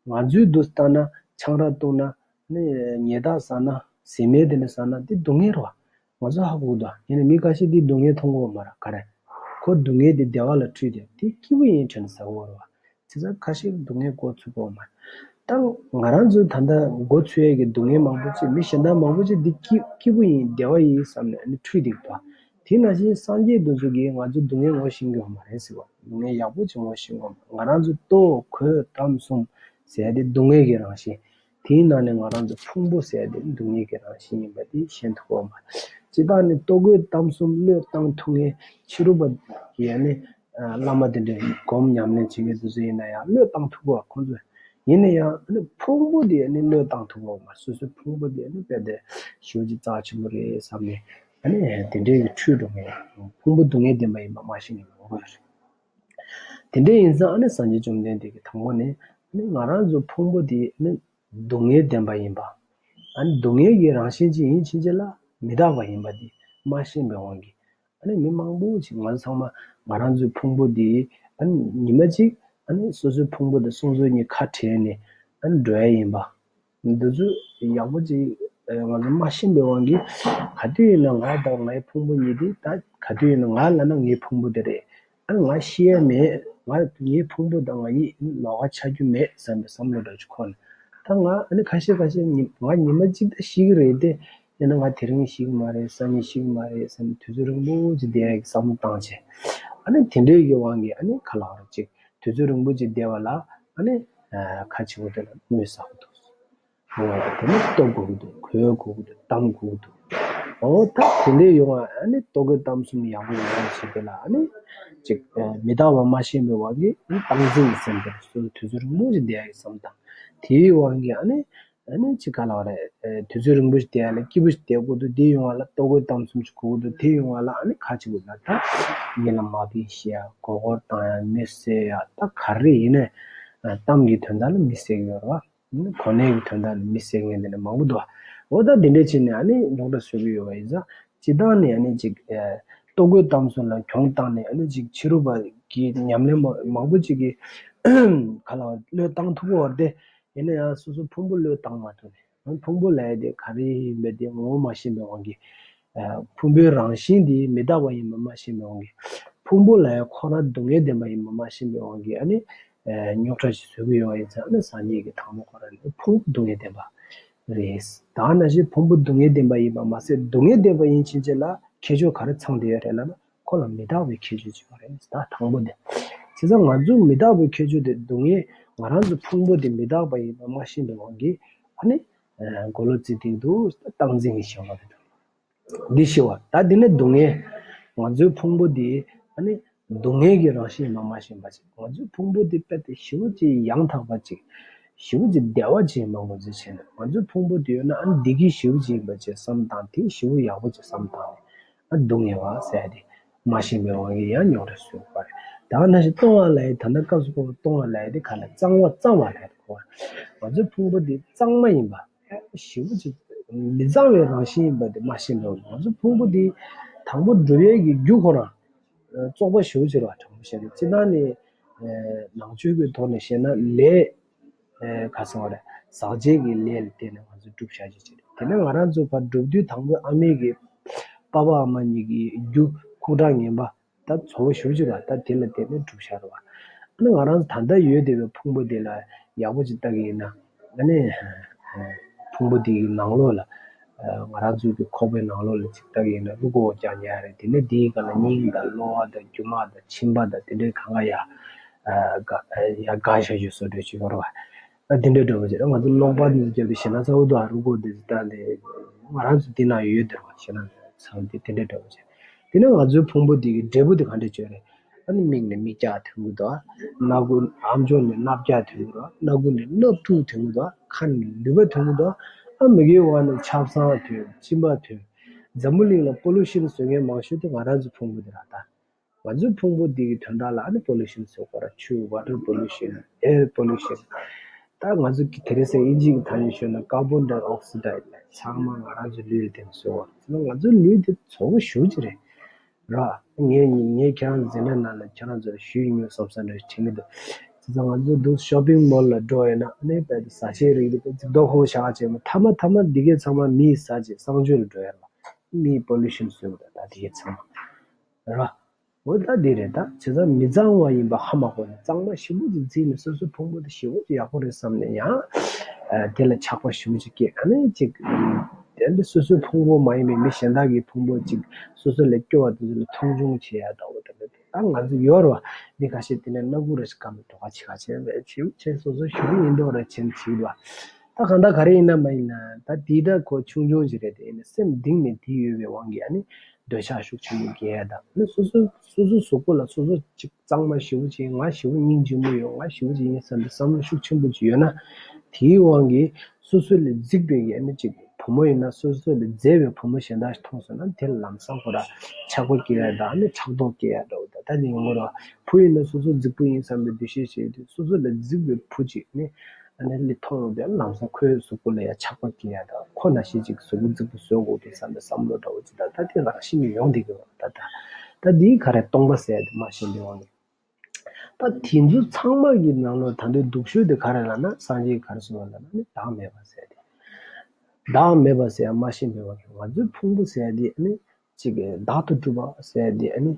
ང་ཚོའི་དུས་ལྟར་ན་ཆང་རག་བཏུང་ན་ནི་ཉལ་ཐག་ཟ་ན་ཟེ་མལ་དེ་འདྲ་ཟ་ན་དེ་སྡུག་བསྔལ་རེད་བ། ང་ཚོ་ཧ་གོ་གི་འདུག་ཡིན་ནའི་མི་ཁ་ཤས་དེ་སྡུག་བསྔལ་མཐོང་གི་ཡོད་མ་རེད། ག་རེ། ཁོ་སྡུག་བསྔལ་དེ་བདེ་བ་ལ་འཁྲུལ་ཏེ་དེ་སྐྱིད་པོ་ཡིན་དྲན་ཟ་གི་ཡོད་རེད་བ། བྱས་ཙང་ཁ་ཤས་སྡུག་བསྔལ་མགོ་ཚོས་གི་ཡོད་མ་རེད། ད་ང་རང་ཚོ་ད་ལྟ་མགོ་ཚོས་ཡས་ཀྱི་སྡུག་བསྔལ་མང་པོ་ཅིག་མི་གཞན་དག་མང་པོ་ཅིག་འདི་སྐྱིད་སྐྱིད་པོ་ཡིན་བདེ་བ་ཡིན་བསམ་ནས་ཨ་ནི་འཁྲུལ་བསྡད་ཀྱི་འདུག་དེ་ནང་བཞིན་སངས་རྒྱས་འདི་ཚོ་གིས་ང་ཚོ་སྡུག་བསྔལ་ངོ་ཤེས་ཀྱི་ཡོད་མ་རེད་ཟེར་བ། སྡུག་བསྔལ་ཡག་པོ་ཅིག་ངོ་ཤེས་ཀྱི་ཡོད་མ་རེད། ང་རང་ཚོ་ལྟོ་གོས་གཏམ་གསུམ་ཟེར་ཡ་དེ་སྡུག་བསྔལ་གྱི་རང་བཞིན། དེའི་ནང་ནས་ང་རང་ཚོ་ཕུང་པོ་ཟེར་ཡ་དེ་སྡུག་བསྔལ་གྱི་རང་བཞིན་ཡིན་པ་དེ་ཤེས་ཐུབ་ཀྱི་ཡོད་མ་རེད། སྤྱིར་བཏང་ནས་ལྟོ་གོས་གཏམ་གསུམ་བློས་བཏང་ཐུབ་མཁན་ཕྱི་རོལ་པ་ཡིན་ནའི་བླ་མ་དེ་འདྲའི་སྒོམ་ཉམས་ལེན་བྱེད་མཁན་དེ་ཚོ་ཡིན་ན་ཡང་བློས་བཏང་ཐུབ་ཀྱི་ཡོད། ཁོང་ཚོས་ཡིན་ན་ཡང་ཨ་ནི་ཕུང་པོ་དེ་ཨ་ནི་བློས་བཏང་ཐུབ་ཀྱི་ཡོད་མ་རེད། སོ་སོའི་ཕུང་པོ་དེ་ཨ་ནི་དཔེ་དེ་ཞེ་པོ་ཅིག་རྩ་ཆེན་པོ་རེད་བསམ་ནས་ཨ་ནི་དེ་འདྲའི་གི་འཁྲུལ་འགྲོ་མཁན། ཕུང་པོ་སྡུག་བསྔལ་བདེན་པ་ཡིན་པ་མ་ཤེས་མཁན་མང་པོ་ཡོད་རེད། དེ་འདྲ་ཡིན་ཙང་ཨ་ནི་སངས་རྒྱས་བཅོམ་ལྡན་འདས་ཀྱིས་དང་པོ་ནས་ཨ་ནི་ང་རང་ཚོ་ཕུང་པོ་དེ་ཨ་ནི་སྡུག་བསྔལ་བདེན་པ་ཡིན་པ། ཨ་ནི་སྡུག་བསྔལ་གྱི་རང་བཞིན་ཅིག་ཡིན་ཕྱིན་ཆད་ལ་མི་རྟག་པ་ཡིན་པ་དེ་མ་ཤེས་པའི་དབང་གིས། ཨ་ནི་མི་མང་པོ་ཅིག་ང་ཚོ་ཚང་མ་ང་རང་ཚོའི་ཕུང་པོ་དེ་ཨ་ནི་ཉི་མ་གཅིག་ཨ་ནི་སོ་སོའི་ཕུང་པོ་དང་སོ་སོ་གཉིས་ཁ་བྲལ་ནས་ཨ་ནི་འགྲོ་ཡ་ཡིན་པ། འདི་ཚོ་ཡག་པོ་ཅིག་ང་ཚོ་མ་ཤེས་པའི་དབང་གིས་ག་དུས་ཡིན་ན་ང་དང་ངའི་ཕུང་པོ་གཉིས་དེ་ད་ག་དུས་ཡིན་ན་ང་ལབ་ན་ངའི་ཕུང་པོ་དེ་རེད། ཨ་ནི་ང་ཤི་ཡ་མེད། ང་ངའི་ཕུང་པོ་དང་ང་གཉིས་ལོགས་ཀ་ཆགས་རྒྱུ་མེད་བསམ་པའི་བསམ་བློ་འདྲ་ཅིག་འཁོར་ནས། ད་ང་ཨ་ནི་ཁ་ཤས་ཁ་ཤས་ཉི་ང་ཉི་མ་གཅིག་ད་ཤི་གི་རེད་དེ། ཡིན་ན་ང་དེ་རིང་ཤི་གི་མ་རེད། སང་ཉིན་ཤི་གི་མ་རེད་བསམ་ནས་དུས་ཚོད་རིང་པོ་ཅིག་བསྡད་ཡ་གི་བསམ་བློ་བཏང་བྱས། ཨ་ནི་དེ་འདྲའི་གི་དབང་གིས་ཨ་ནི་ག་ལབ་རེད་ཅིག་དུས་ཚོད་རིང་པོ་ཅིག་བསྡད་པ་ལ་ཨ་ནི་ཁ་ཆེ་བོ་དེ་ལ་དངུལ་ཟ་གི་འདུག་འོ་དེ་ནི་ལྟོ་དགོས་ཀྱི་འདུག་གོས་དགོས་ཀྱི་འདུག་གཏམ་དགོས་ཀྱི་འདུག་འོ་ད་དེ་འདྲའི་ཡོང་བ་ཨ་ནི་ལྟོ་གོས་གཏམ་གསུམ་ཡག་པོ་ཡོང་བ་བྱེད་དེ་ལ་ཨ་ནི་ཅིག་མི་རྟག་པ་མ་ཤེས་པའི་དབང་གིས་ཨ་ནི་སྟངས་འཛིན་གྱི་སེམས་དེ་སོ་སོ་དུས་ཚོད་རིང་པོ་ཞིག་བསྡད་ཡ་གི་བསམ་སྟངས་དེའི་དབང་གིས་ཨ་ནི་ཨ་ནི་ཅིག་ག་ལབ་རེད། དུས་ཚོད་རིང་པོ་ཞིག་བསྡད་ཡ་ལ་སྐྱིད་པོ་ཞིག་བསྡད་དགོས་འདུག་དེ་ཡོང་བ་ལ་ལྟོ་གོས་གཏམ་གསུམ་ཞིག་དགོས་ཀྱི་འདུག་དེ་ཡོང་བ་ལ་ཨ་ནི་ཁ་ཅིག་གོ་ན་ད་མི་ལ་མ་ཕན་བཤད་ཡ་མགོ་སྐོར་བཏང་ཡ་མི་བསད་ཡ་ད་ག་རེ་ཡིན་ནའི་གཏམ་གྱི་དོན་དག་ལ་མི་བསད་ཀྱི་ཡོད་རེད་བ། གོ་གནས་ཀྱི་དོན་དག་ལ་མི་བསད་མཁན་དེ་འདྲ་མང་པོ་འདུག་འོ་ད་དེ་འདྲ་བྱས་ནས་ཨ་ནི་རྙོག་དྲ་བཟོ་གི་ཡོད་པ་ཡིན་ཙང་སྤྱིར་བཏང་ནས་ཨ་ནི་ཅིག་ལྟོ་གོས་གཏམ་གསུམ་ལ་གྱོང་བཏང་ནས་ཨ་ནི་ཅིག་ཕྱི་རོལ་པ་གི་ཉམས་ལེན་མ་མང་པོ་ཅིག་གིས་ག་ལ་བློས་བཏང་ཐུབ་ཀྱི་ཡོད་རེད་དེ། ཡིན་ན་ཡང་སོ་སོ་ཕུང་པོ་བློས་བཏང་མ་ཐུབ་ནས་ཕུང་པོ་ལབ་ཡ་དེ་ག་རེ་ཡིན་པ་དེ་ངོ་བོ་མ་ཤེས་པའི་དབང་གིས། ཕུང་པོའི་རང་བཞིན་དེ་མི་རྟག་པ་ཡིན་པ་མ་ཤེས་པའི་དབང་གིས། ཕུང་པོ་ལ་ཡང་ཁོ་རང་སྡུག་བསྔལ་ལྡན་པ་ཡིན་པ་མ་ཤེས་པའི་དབང་གིས་ཨ་ནི། རྙོག་དྲ་ཞིག་བཟོ་གི་ཡོད་པ་ཡིན་ཙང་ཨ་ནི་སངས་རྒྱས་ཀྱིས་དང་པོ་ཁོ་རང་ནི་ཕུང་པོ་སྡུག་བསྔལ་ལྡན་པ་རེད། ད་ནང་བཞིན་ཕུང་པོ་སྡུག་བསྔལ་ལྡན་པ་ཡིན་པ་མ་ཟད་སྡུག་བསྔལ་ལྡན་པ་ཡིན་ཕྱིན་ཆད་ལ་ཁྱད་ཆོས་ག་རེ་ཚང་བསྡད་ཡོད་རེད་ལབ་ན་ཁོ་ལ་མི་རྟག་པའི་ཁྱད་ཆོས་ཅིག་ཡོད་རེད། ད་དང་པོ་དེ། བྱས་ཙང་ང་ཚོ་མི་རྟག་པའི་ཁྱད་ཆོས་དེ་སྡུག་བསྔལ་ང་རང་ཚོ་ཕུང་པོ་དེ་མི་རྟག་པ་ཡིན་པ་མ་ཤེས་པའི་དབང་གིས་ཨ་ནི། མགོ་ལོག་རྩིས་སྟེང་དུ་སྟངས་འཛིན་གྱི་བྱ་བ་རེད། འདི་ཞི་བ་ད་འདི་ནི་སྡུག་བསྔལ། ང་ཚོའི་ཕུང་པོ་འདི་ཨ་ནི་སྡུག་བསྔལ་གྱི་རང་བཞིན་མ་མ་ཤེས་པ་ཅིག་ང་ཚོའི་ཕུང་པོ་འདི་དཔེ་དེ་ཞི་བ་ཅིག་ཡང་དག་པ་ཅིག་ཞེ་པོ་ཅིག་བདེ་བ་ཅིག་ཡིན་པ་ངོས་འཛིན་བྱས་ནས། ང་ཚོའི་ཕུང་པོ་དེ་ཡོད་ན་ཨ་ནི་བདེ་སྐྱིད་ཞེ་པོ་ཅིག་ཡིན་པ་ཅིག་བསམ་བཏང་། དེ་ཞེ་པོ་ཡག་པོ་ཅིག་བསམ་བཏང་ནས། ཨ་སྡུག་བསྔལ་བ་ཟེར་ཡ་དེ་མ་ཤེས་པའི་དབང་གིས་ཡང་མྱོང་རེ་བཟོས་པ་རེད། ད་ག་ནང་བཞིན་སྟོང་བ་ལབ་ཡ། ད་ལྟ་སྐབས་སུ་བབས་པའི་སྟོང་བ་ལབ་ཡ་དེ་ག་ལ། གཙང་བ། གཙང་བ་ལབ་ཡ་དེ་གོ། ང་ཚོའི་ཕུང་པོ་དེ་གཙང་མ་ཡིན་པ། ཞེ་པོ་ཅིག་མི་གཙང་བའི་རང་བཞིན་ཡིན་པ་དེ་མ་ཤེས་པའི། ང་ཚོའི་ཕུང་པོ་དེ་དང་པོ་གྲུབ་ཡས་ཀྱི་རྒྱུ་ཁོ་རང་བཙོག་པ་ཞེ་པོ་ཅིག་རེད་བ། དྲང་པོ་བཤད་ན། སྤྱིར་བཏང་ནས་ནང་ཆོས་ཀྱི་ཐོག་ནས་བཤད་ན། ལས་ཨེ་ག་ཟེར་བ་རེད། ཟག་བཅས་ཀྱི་ལས་ལ་བརྟེན་ནས་ང་ཚོ་གྲུབ་བཞག་ཅིག་ཅིག་རེད། དེ་ནས་ང་རང་ཚོ་ཕར་གྲུབ་དུས་དང་པོའི་ཨ་མའི་གི་པ་ཕ་ཨ་མ་གཉིས་ཀྱི་རྒྱུ་ཁུག་དྲག་ངན་པ། ད་བཙོག་པ་ཞེ་པོ་ཅིག་རེད་བ། ད་དེ་ལ་བརྟེན་ནས་གྲུབ་བཞག་རེད་བ། ཨ་ནི་ང་རང་ཚོ་ད་ལྟ་ཡོད་བསྡད་པའི་ཕུང་པོ་དེ་ལ་ཡག་པོ་ཅིག་ལྟ་གི་ཡིན་ན། ཨ་ནི་ཕུང་པོ་དེའི་ནང་ལོགས་ལ་ང་རང་ཚོའི་གི་ཁོག་པའི་ནང་ལོགས་ལ་ཅིག་ལྟ་གི་ཡིན་ན། རུས་ཁོག་རྐྱང་རྐྱང་རེད། དེ་ནས་དེའི་སྒང་ལ་སྙིང་དང་གློ་བ་དང་རྒྱུ་མ་དང་མཆིན་པ་དང་དེ་འདྲའི་གང་ག་ཡ་ཡ་བཀག་བཞག་རྒྱུ་བཟོ་འདྲ་ཅིག་ཡོད་རེད་བ། ཨ་དེ་འདྲ་འདྲ་བོ་ཅིག་རེད། ང་ཚོ་གློག་པར་འདི་བརྒྱབ་དུས་ཞེད་སྣང་ཚ་པོ་འདུག་ཨ། རུས་ཁོག་འདི་ད་འདི་ང་རང་ཚོ་འདི་ན་ཡོད་བསྡད་རེད་བ། ཞེད་སྣང་ཚ་པོ་འདི་དེ་འདྲ་འདྲ་བོ་ཅིག་དེ་ནས་ང་ཚོའི་ཕུང་པོ་འདི་གི་འབྲས་བུ་འདི་ག་འདྲ་བྱུང་རེད། ཨ་ནི་མིག་ནས་མིག་རྒྱགས་ཐོན་གྱི་འདུག་ཨ། སྣ་ཁུག་ཨམ་ཅོག་ནས་སྣ་རྒྱགས་ཐོན་གྱི་འདུག་ཨ། སྣ་ཁུག་ནས་སྣབས་ཐུག་ཐོན་གྱི་འདུག་ཨ། ཁ་ནས་ལུད་པ་ཐོན་གྱི་འདུག་ཨ། ཨ་མི་གི་འོག་ནས་ཆབ་གསང་ཐོན། གཅིན་པ་ཐོན། འཛམ་བུ་གླིང་ལ་པོ་ལུ་ཤན་བཟོ་མཁན་མང་ཤོས་དེ་ང་རང་ཚོའི་ཕུང་པོ་འདི་རེད་ད། ང་ཚོའི་ཕུང་པོ་འདི་གི་དོན་དག་ལ་ཨ་ནི་པོ་ལུ་ཤན་ཟེར་གོ་ར། ཆུ། water pollution, air pollution། ད་ང་ཚོ་གི་དེ་རིང་སང་དབྱིན་ཇི་གི་ཐ་སྙད་ཤོད་ན་ཀར་བོན་ཌའི་ཨོག་སི་ཌའིཌ་ལབ། ཚང་མ་ང་རང་ཚོའི་ལུས་ལ་བརྟེན་ནས་བཟོས་པ་རེད། ང་ཚོའི་ལུས་དེ་བཙོག་པ་ཞེ་པོ་ཅིག་རེད་ར། ངས་ངས་ཁྱེད་རང་ཚོ་འཛིན་གྲྭ་ནང་ལ་ཁྱེད་རང་ཚོར་ཞུས་ཡིན་ཉོ་བསམ་བསམ་འདྲ་ཞིག་དྲན་གྱི་འདུག་དེ་ཚོ་ང་ཚོ་འདུག་ཤོ་པིང་མོལ་ལ་འགྲོ་ཡོད་ན། ཨ་ནི་དཔེ་དེ་ཟ་ཆས་རིགས་དེ་དཔེ་ཅིག་རྡོ་ཁོ་བཞག་བྱས་མ། མཐའ་མ་མཐའ་མ་འདི་གས་ཚང་མ་མིས་ཟ་བྱས་གསང་སྤྱོད་ལ་འགྲོ་ཡོད་ར། མིས་པོ་ལུ་ཤན་བཟོས་པ་རེད་ད། དེ་གས་ཚང་མ་ར། འོ་ད་འདི་རེད་ད། བྱས་ཙང་མི་གཙང་བ་ཡིན་པ་ཧ་མ་གོ་ནས། གཙང་མ་ཞེ་པོ་ཅིག་བརྩིས་ནས་སོ་སོའི་ཕུང་པོ་དེ་ཞེ་པོ་ཅིག་ཡག་པོ་རེད་བསམ་ནས་ཡང་ཨ་དེ་ལ་ཆགས་པ་ཞེ་པོ་ཅིག་སྐྱེས། ཨ་ནི་ཅིག་དེ་འདྲ་སོ་སོའི་ཕུང་པོ་མ་ཡིན་པའི་མི་གཞན་དག་གི་ཕུང་པོ་ཅིག་སོ་སོ་ལས་སྐྱོ་བ་དེ་ཚོ་ལ་མཐོང་ཆུང་བྱེད་ཡ་འདྲ་བོ་དེ་འདྲ། ད་ང་ཚོ་ཡོད་རེད་བ། མི་ཁ་ཤས་དེ་ནས་སྣ་ཁུག་རེ་ཞིག་སྐམ་ནས་འགྲོ་ཁ་བྱེད་ཁ་བྱེད་པས་བྱེད་བྱེད། སོ་སོ་ཞེ་པོ་ཡིན་མདོག་རེ་བྱེད་བྱེད་བ། ད་གང་ལྟར་ག་རེ་ཡིན་ན་མ་ཡིན་ན། ད་དེ་ད་ཁོ་ཆུང་ཆུང་ཞིག་རེད། དེ་ཡིན་ན་སེམས་གཏིང་ནས་དེ་ཡོད་པའི་དབང་གིས་ཨ་ནི་འདོད་ཆགས་ཤུགས་ཆེན་པོ་སྐྱེ་ཡ་དང་། ཨ་ནི་སོ་སོ་སོ་སོའི་གཟུགས་པོ་ལ་སོ་སོ་ཅིག་གཙང་མ་ཞེ་པོ་ཅིག་ཡིན། ང་ཞེ་པོ་སྙིང་རྗེ་མོ་ཡོད། ང་ཞེ་པོ་ཅིག་ཡིན་བསམ་པའི་བསམ་བློ་ཤུགས་ཆེན་པོ་ཅིག་ཡོད་ན། དེའི་དབང་གིས་སོ་སོ་ལས་རྫིག་པའི་གི་ཨ་ནི་ཅིག་བུ་མོ་ཡིན་ན་སོ་སོ་ལས་མཛེས་པའི་བུ་མོ་གཞན་དག་ཞིག་མཐོང་སོང་ན། དེ་ལམ་སང་ཁོ་ར་ཆགས་པ་སྐྱེ་ཡ་དང་། ཨ་ནི་ཕྲག་དོག་སྐྱེ་ཡ་འདྲ་བོ་དང་། ད་ནི་ངོ་ར་བུ་ཡིན་ན་སོ་སོ་རྫིག་པོ་ཡིན་བསམ་པའི་འདུ་ཤེས་བྱེད་དུས། སོ་སོ་ལས་རྫིག་པའི་བུ་ཅིག་ནི་ཨ་ནི་ལི་མཐོང་ཡོང་དུས། ལམ་སང་ཁོའི་གཟུགས་པོ་ལ་ཡ་ཆགས་པ་སྐྱེ་ཡ་དང་། ཁོ་ནང་བཞིན་ཅིག་གཟུགས་པོ་རྫིག་པོ་བཟོ་དགོས་འདུག་བསམ་པའི་བསམ་བློ་འདྲ་བོ་ཅིག་དང་། ད་དེ་རང་བཞིན་གྱིས་ཡོང་བསྡད་ཀྱི་ཡོད་རེད་ད། ད་ད་འདིའི་ག་རེ་སྟོང་པ་ཟེར་ཡ་དེ་མ་ཤེས་པའི་དབང་གིས། ད་དེ་ཚོ་ཚང་མ་གི་ནང་ལོགས་ད་དུང་སྡུག་ཤོས་དེ་ག་རེ་ལབ་ན། སངས་རྒྱས་ག་རེ་གསུངས་པ་ལབ་ན་ནི་བདག་མེད་པ་ཟེར་ཡ་དེ། བདག་མེད་པ་ཟེར་ཡ་མ་ཤེས་པའི་དབང་གིས། ང་ཚོའི་ཕུང་པོ་ཟེར་ཡ་དེ་ནི་ཅིག་བདག་ཏུ་གྲུབ་པ་ཟེར་ཡ་དེ་ཨ་ནི་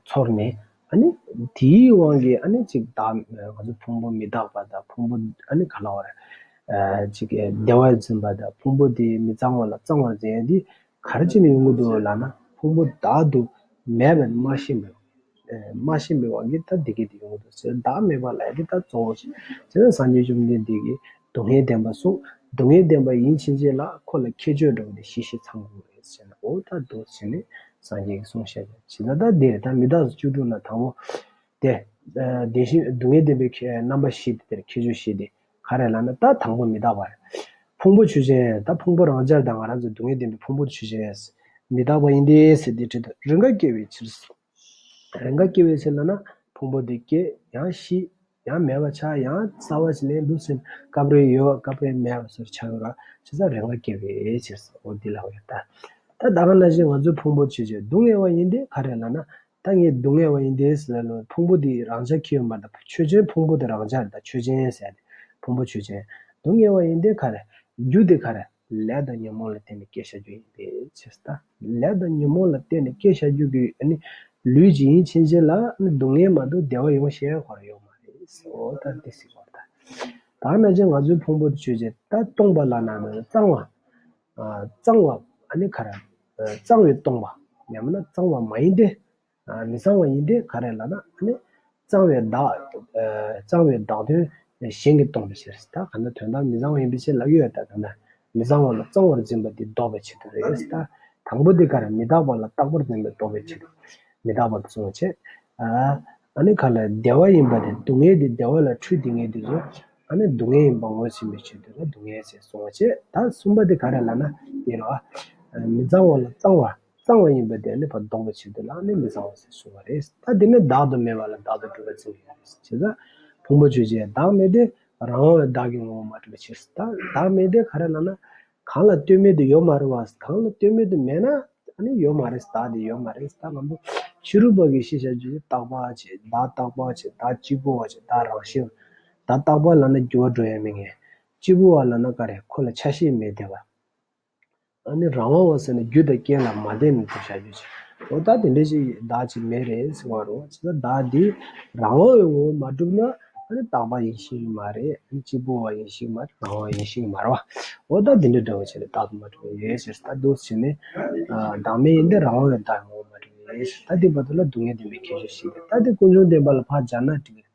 ཚོར་ནས། ཨ་ནི་དེའི་དབང་གིས་ཨ་ནི་ཅིག་བདག་ང་ཚོ་ཕུང་པོ་མི་རྟག་པ་དང་། ཕུང་པོ་ཨ་ནི་ག་ལབ་དགོས་རེད། ཅིག་བདེ་བར་འཛིན་པ་དང་། ཕུང་པོ་དེ་མི་གཙང་བ་ལ་གཙང་བར་འཛིན་ཡ་དེ་ག་རེ་བྱས་ནས་ཡོང་གི་འདུག་ལབ་ན། ཕུང་པོ་བདག་ཏུ་མེད་པ་མ་ཤེས་པའི་མ་ཤེས་པའི་དབང་གིས་ད་འདི་གི་འདི་ཡོང་གི་འདུག་ཟེར། བདག་མེད་པ་ལབ་ཡ་དེ་ད་གཙོ་བོ་ཞིག་བྱས་ན། སངས་རྒྱས་བཅོམ་ལྡན་འདས་ཀྱིས་སྡུག་བསྔལ་བདེན་པ་གསུངས། སྡུག་བསྔལ་བདེན་པ་ཡིན་ཕྱིན་ཆད་ལ་ཁོ་ལ་ཁྱད་ཆོས་འདྲ་བོ་དེ་བཞི་བཞི་ཚང་དགོས་རེད་ཟེར་ནས། འོ་ད་འདུག་ཟེར་ནས་སངས་རྒྱས་ཀྱིས་གསུངས་བཞག་པ་ཅིག་ད། ད་འདིར་ད་མི་རྟག་གསུམ་བཅུ་དྲུག་ནང་དང་པོ་དེ། བདེན་བཞི་སྡུག་བསྔལ་བདེན་པའི་ཁྱད་རྣམ་པ་བཞི་དེ། དེར་ཁྱད་ཆོས་བཞི་དེ་ག་རེ་ལབ་ན། ད་དང་པོ་མི་རྟག་པ་རེད། ཕུང་པོ་ཆོས་ཅན། ད་ཕུང་པོ་རང་འཇགས་དང་། ང་རང་ཚོ་སྡུག་བསྔལ་བདེན་པའི་ཕུང་པོ་ཆོས་ཅན། མི་རྟག་པ་ཡིན་ཏེ་ཟེར། དེ་འདྲ་ད་རེས་འགའ་སྐྱེ་བའི་ཕྱིར། རེས་འགའ་སྐྱེ་བའི་ཕྱིར་ལབ་ན། ཕུང་པོ་དེ་སྐྱེ། ཡང་ཤི། ཡང་མེད་པ་ཆགས། ཡང་གསར་པ་ཞིག་ལེན་འདུག་ཟེར། སྐབས་རེ་ཡོད། སྐབས་རེ་མེད་པ་སོགས་ཆགས་ཡོད་ར། བྱས་ཙང་རེས་འགའ་སྐྱེ་བའི་ཕྱིར། འོ་འདི་ལབ་ཡོད་ད། ད་ད་ག་ནང་བཞིན་ང་ཚོའི་ཕུང་པོ་ཆོས་ཅན། སྡུག་བསྔལ་བ་ཡིན་ཏེ་ག་རེ་ལབ་ན། ད་ངས་སྡུག་བསྔལ་བ་ཡིན་ཏེ་ཟེར་ལབ་ན། ཕུང་པོ་འདི་རང་འཇགས་ཁྱེར་ཡོད་མ་རེད། ད་ཆོས་ཅན། ཕུང་པོ་དེ་རང་འཇགས་རེད། ད་ཆོས་ཅན་ཟེར་ཏེ་ཕུང་པོ་ཆོས་ཅན། སྡུག་བསྔལ་བ་ཡིན་ཏེ་ག་རེ། རྒྱུ་དེ་ག་རེ། ལས་དང་ཉོན་མོངས་ལ་བརྟེན་ནས་སྐྱེ་བྱ་རྒྱུ་ཡིན་པའི་ཕྱིར་ད། ལས་དང་ཉོན་མོངས་ལ་བརྟེན་ནས་སྐྱེ་བྱ་རྒྱུ་གི་ཨ་ནི་ལུས་ཅིག་ཡིན་ཕྱིན་ཆད་ལ་ཨ་ནི་སྡུག་བསྔལ་མ་གཏོགས་བདེ་བ་ཡོང་ཤེས་ཁོ་རང་ཡོད་མ་རེད། འོ་ད་འདི་ཟེར་བ་ད། ད་ནང་བཞིན་ང་ཚོའི་ཕུང་པོ་དེ་ཆོས་ཅན། ད་སྟོང་པ་ལབ་ན་ནི་གཙང་བ། ཨ་གཙང་བ་ཨ་ནི་ག་རེ། ཨ་གཙང་བའི་སྟོང་པ། ཡང་མིན་ན་གཙང་བ་མ་ཡིན་ཏེ། ཨ་མི་གཙང་བ་ཡིན་ཏེ་ག་རེ་ལབ་ན། ཨ་ནི་གཙང་བའི་བདག་ཨ་གཙང་བའི་བདག་དོན་གཞན་གྱིས་སྟོང་པའི་ཕྱིར། ད་ག་ན་དོན་དག་མི་གཙང་བ་ཡིན་པའི་ཕྱིར་ལབ་ཀྱི་ཡོད། ད་ག་ན་མི་གཙང་བ་ལ་གཙང་བར་འཛིན་པ་དེ་ལྡོག་པའི་ཕྱིར་དུ་རེད། ད་དང་པོ་དེ་ག་རེ། མི་རྟག་པ་ལ་རྟག་པར་འཛིན་པ་ལྡོག་པའི་ཕྱིར། མི་རྟག་པ་དེ་གསུངས་པ་བྱས། ཨ་ཨ་ནི་ག་ལ་བདེ་བ་ཡིན་པ་དེ། སྡུག་བསྔལ་དེ་བདེ་བ་ལ་འཁྲུལ་བསྡད་མཁན་དེ་ཚོ་ ཨ་ནི་སྡུག་བསྔལ་ཡིན་པ་ངོས་ཟིན་པའི་ཆེད་དུ་ལ་སྡུག་བསྔལ་ཟེར་གསུངས་པ་བྱས། ད་གསུམ་པ་དེ་ག་རེ་ལབ་ན་དེ་རེད་བ། མི་གཙང་བ་ལ་གཙང་བ། གཙང་བ་ཡིན་པ་དེ་ནི་ཕར་ལྡོག་པའི་ཆེད་དུ་ལ་ནི་མི་གཙང་བ་ཟེར་གསུངས་པ་རེད། ད་དེ་ནི་བདག་ཏུ་མེད་པ་ལ་བདག་ཏུ་གྲུབ་པར་འཛིན་པ་ཡིན་པ་རེད། བྱས་ཙང་ཕུང་པོ་ཆོས་ཅན་བདག་མེད་དེ་རང་དབང་བའི་བདག་གི་ངོ་བོ་མ་གྲུབ་པའི་ཕྱིར། ད་བདག་མེད་དེ་ག་རེ་ལབ་ན། གང་ལ་ལྟོས་མེད་དུ་ཡོད་མ་རེད་བ། གང་ལ་ལྟོས་མེད་དུ་མེད་ན་ཨ་ནི་ཡོད་མ་རེད། བདག་དེ་ཡོད་མ་རེད། ད་ང་ཚོ་ཕྱི་རོལ་པ་གིས་ཤེས་བྱ་རྒྱུ་རྟག་པ་བྱས། བདག་རྟག་པ་བྱས། བདག་གཅིག་པུ་བ་བྱས། བདག་རང་བཞིན། བདག་རྟག་པ་ལབ་ན་འགྱུར་བ་འགྲོ་ཡ་མེད་མཁན། གཅིག་པུ་བ་ལབ་ན་ག་རེ། ཁོ་ལ་ཆ་ཤས་མེད་བསྡད་པ། ཨ་ནི་རང་དབང་བ་ཟེར་ན་རྒྱུ་དང་རྐྱེན་ལ་མ་བརྟེན་ནས་གྲུབ་བཞག་རྒྱུ་ཅིག་འོ་ད་དེ་འདྲ་ཅིག་བདག་ཅིག་མེད་རེད་ཟེར་བ་རེད། བྱས་ཙང་བདག་འདི་རང་དབང་བའི་ངོ་བོ་མ་གྲུབ་ན་ཨ་ནི་རྟག་པ་ཡིན་ཤེས་ཀྱི་མ་རེད། ཨ་ནི་གཅིག་པུ་བ་ཡིན་ཤེས་ཀྱི་མ་རེད། རང་དབང་ཡིན་ཤེས་ཀྱི་མ་རེད་བ། འོ་ད་དེ་འདྲ་འདྲ་བོ་བྱས་ནས་བདག་ཏུ་མ་གྲུབ་པ་ཡོད་ཟེར། ད་འདུག་བྱས་ནས་ཨ་བདག་མེད་ཡིན་ཏེ་རང་དབང་བའི་བདག་ངོ་བོ་མ་གྲུབ་པ་ཡོད་ཟེར། ད་དེ་བར་དུ་ལ་སྡུག་བསྔལ་བདེན་པའི་ཁྱད་ཆོས་བཤད་དེ། ད་དེ་ཀུན་འབྱུང་བདེན་པ་ལ་ཕར་སྦྱར་ན་འགྲིག་གི་རེད།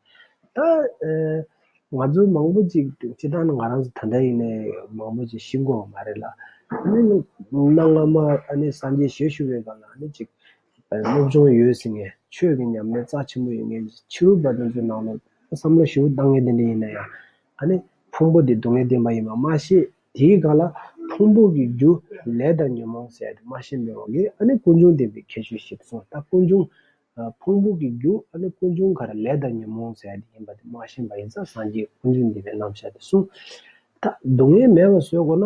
ད་ཨ། ང་ཚོ་མང་པོ་ཅིག་སྤྱིར་བཏང་ནི་ང་རང་ཚོ་ད་ལྟ་ཡིན་ནའི་མང་པོ་ཅིག་ཤེས་ཀྱི་ཡོད་མ་རེད་ལ། ཨ་ནི་གནའ་སྔ་མ་ཨ་ནི་སངས་རྒྱས་ཞལ་བཞུགས་པའི་སྒང་ལ་ཨ་ནི་ཅིག་སློབ་སྦྱོང་ཡོད་ཟེར་མཁན། ཆོས་ཀྱི་ཉམས་ལེན་རྩ་ཆེན་པོ་ཡོད་མཁན། ཕྱི་རོལ་པ་དེ་ཚོའི་ནང་ལ་བསམ་བློ་ཞེ་པོ་བཏང་མཁན་དེ་འདྲ་ཡིན་ན་ཡང་། ཨ་ནི་ཕུང་པོ་དེ་སྡུག་བསྔལ་བདེན་པ་ཡིན་པ་མ་ཤེས། དེའི་སྒང་ལ་ཕུང་པོ་གི་རྒྱུ་ལས་དང་ཉོན་མོངས་ཟེར་ཡ་དེ་མ་ཤེས་པའི་འོག་གི་ཨ་ནི་ཀུན་འབྱུང་བདེན་པའི་ཁྱད་ཆོས་ཤེས་སོང་། ད་ཀུན་འབྱུང་ཕུང་པོ་གི་རྒྱུ་ཨ་ནི་ཀུན་འབྱུང་ག་རེ་ལས་དང་ཉོན་མོངས་ཟེར་ཡ་དེ་ཡིན་པ་དེ་མ་ཤེས་པ་ཡིན་ཙང་སངས་རྒྱས་ཀུན་འབྱུང་བདེན་པའི་རྣམ་གཞག་དེ་གསུངས། ད་སྡུག་བསྔལ་མེད་པ་བཟོ་དགོས་ན་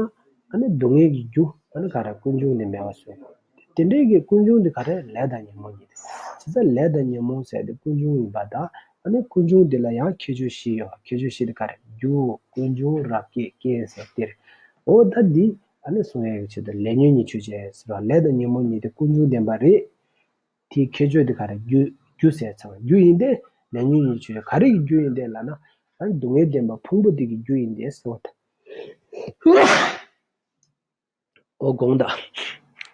ཨ་ནི་སྡུག་བསྔལ་གྱི་རྒྱུ་ཨ་ནི་ག་རེ་ཀུན་འབྱུང་དེ་མེད་པ་བཟོ་དགོས། དེ་འདྲའི་གི་ཀུན་འབྱུང་དེ་ག་རེ་ལས་དང་ཉོན་མོངས་གཉིས་ཏེ། བྱས་ཙང་ལས་དང་ཉོན་མོངས་ཟེར་དེ་ཀུན་འབྱུང་ཡིན་པ་དང་ཨ་ནི་ཀུན་འབྱུང་དེ་ལ་ཡང་ཁྱད་ཆོས་བཞི་ཡོད། ཁྱད་ཆོས་བཞི་དེ་ག་རེ། རྒྱུ། ཀུན་འབྱུང་། རབ་བསྐྱེད། རྐྱེན་ཟེར་དེ་རེད། འོ་ད་འདི་ཨ་ནི་གསུང་ཡས་ཀྱི་ཆེད་དུ་ལས་ཉོན་གཉིས་ཆོས་ཅན་ཟེར་བ། ལས་དང་ཉོན་མོངས་གཉིས་དེ་ཀུན་འབྱུང་བདེན་པ་རེད། དེའི་ཁྱད་ཆོས་དེ་ག་རེ། རྒྱུ། རྒྱུ་ཟེར་ཚང་རྒྱུ་ཡིན་ཏེ། ལས་ཉོན་གཉིས་ཆོས་ཅན། ག་རེ་གི་རྒྱུ་ཡིན་ཏེ་ལབ་ན། ཨ་ནི་སྡུག་བསྔལ་བདེན་པ་ཕུང་པོ་དེ་གི་རྒྱུ་ཡིན་ཏེ་ཟེར་བ་དང་། འོ་དགོངས་དག་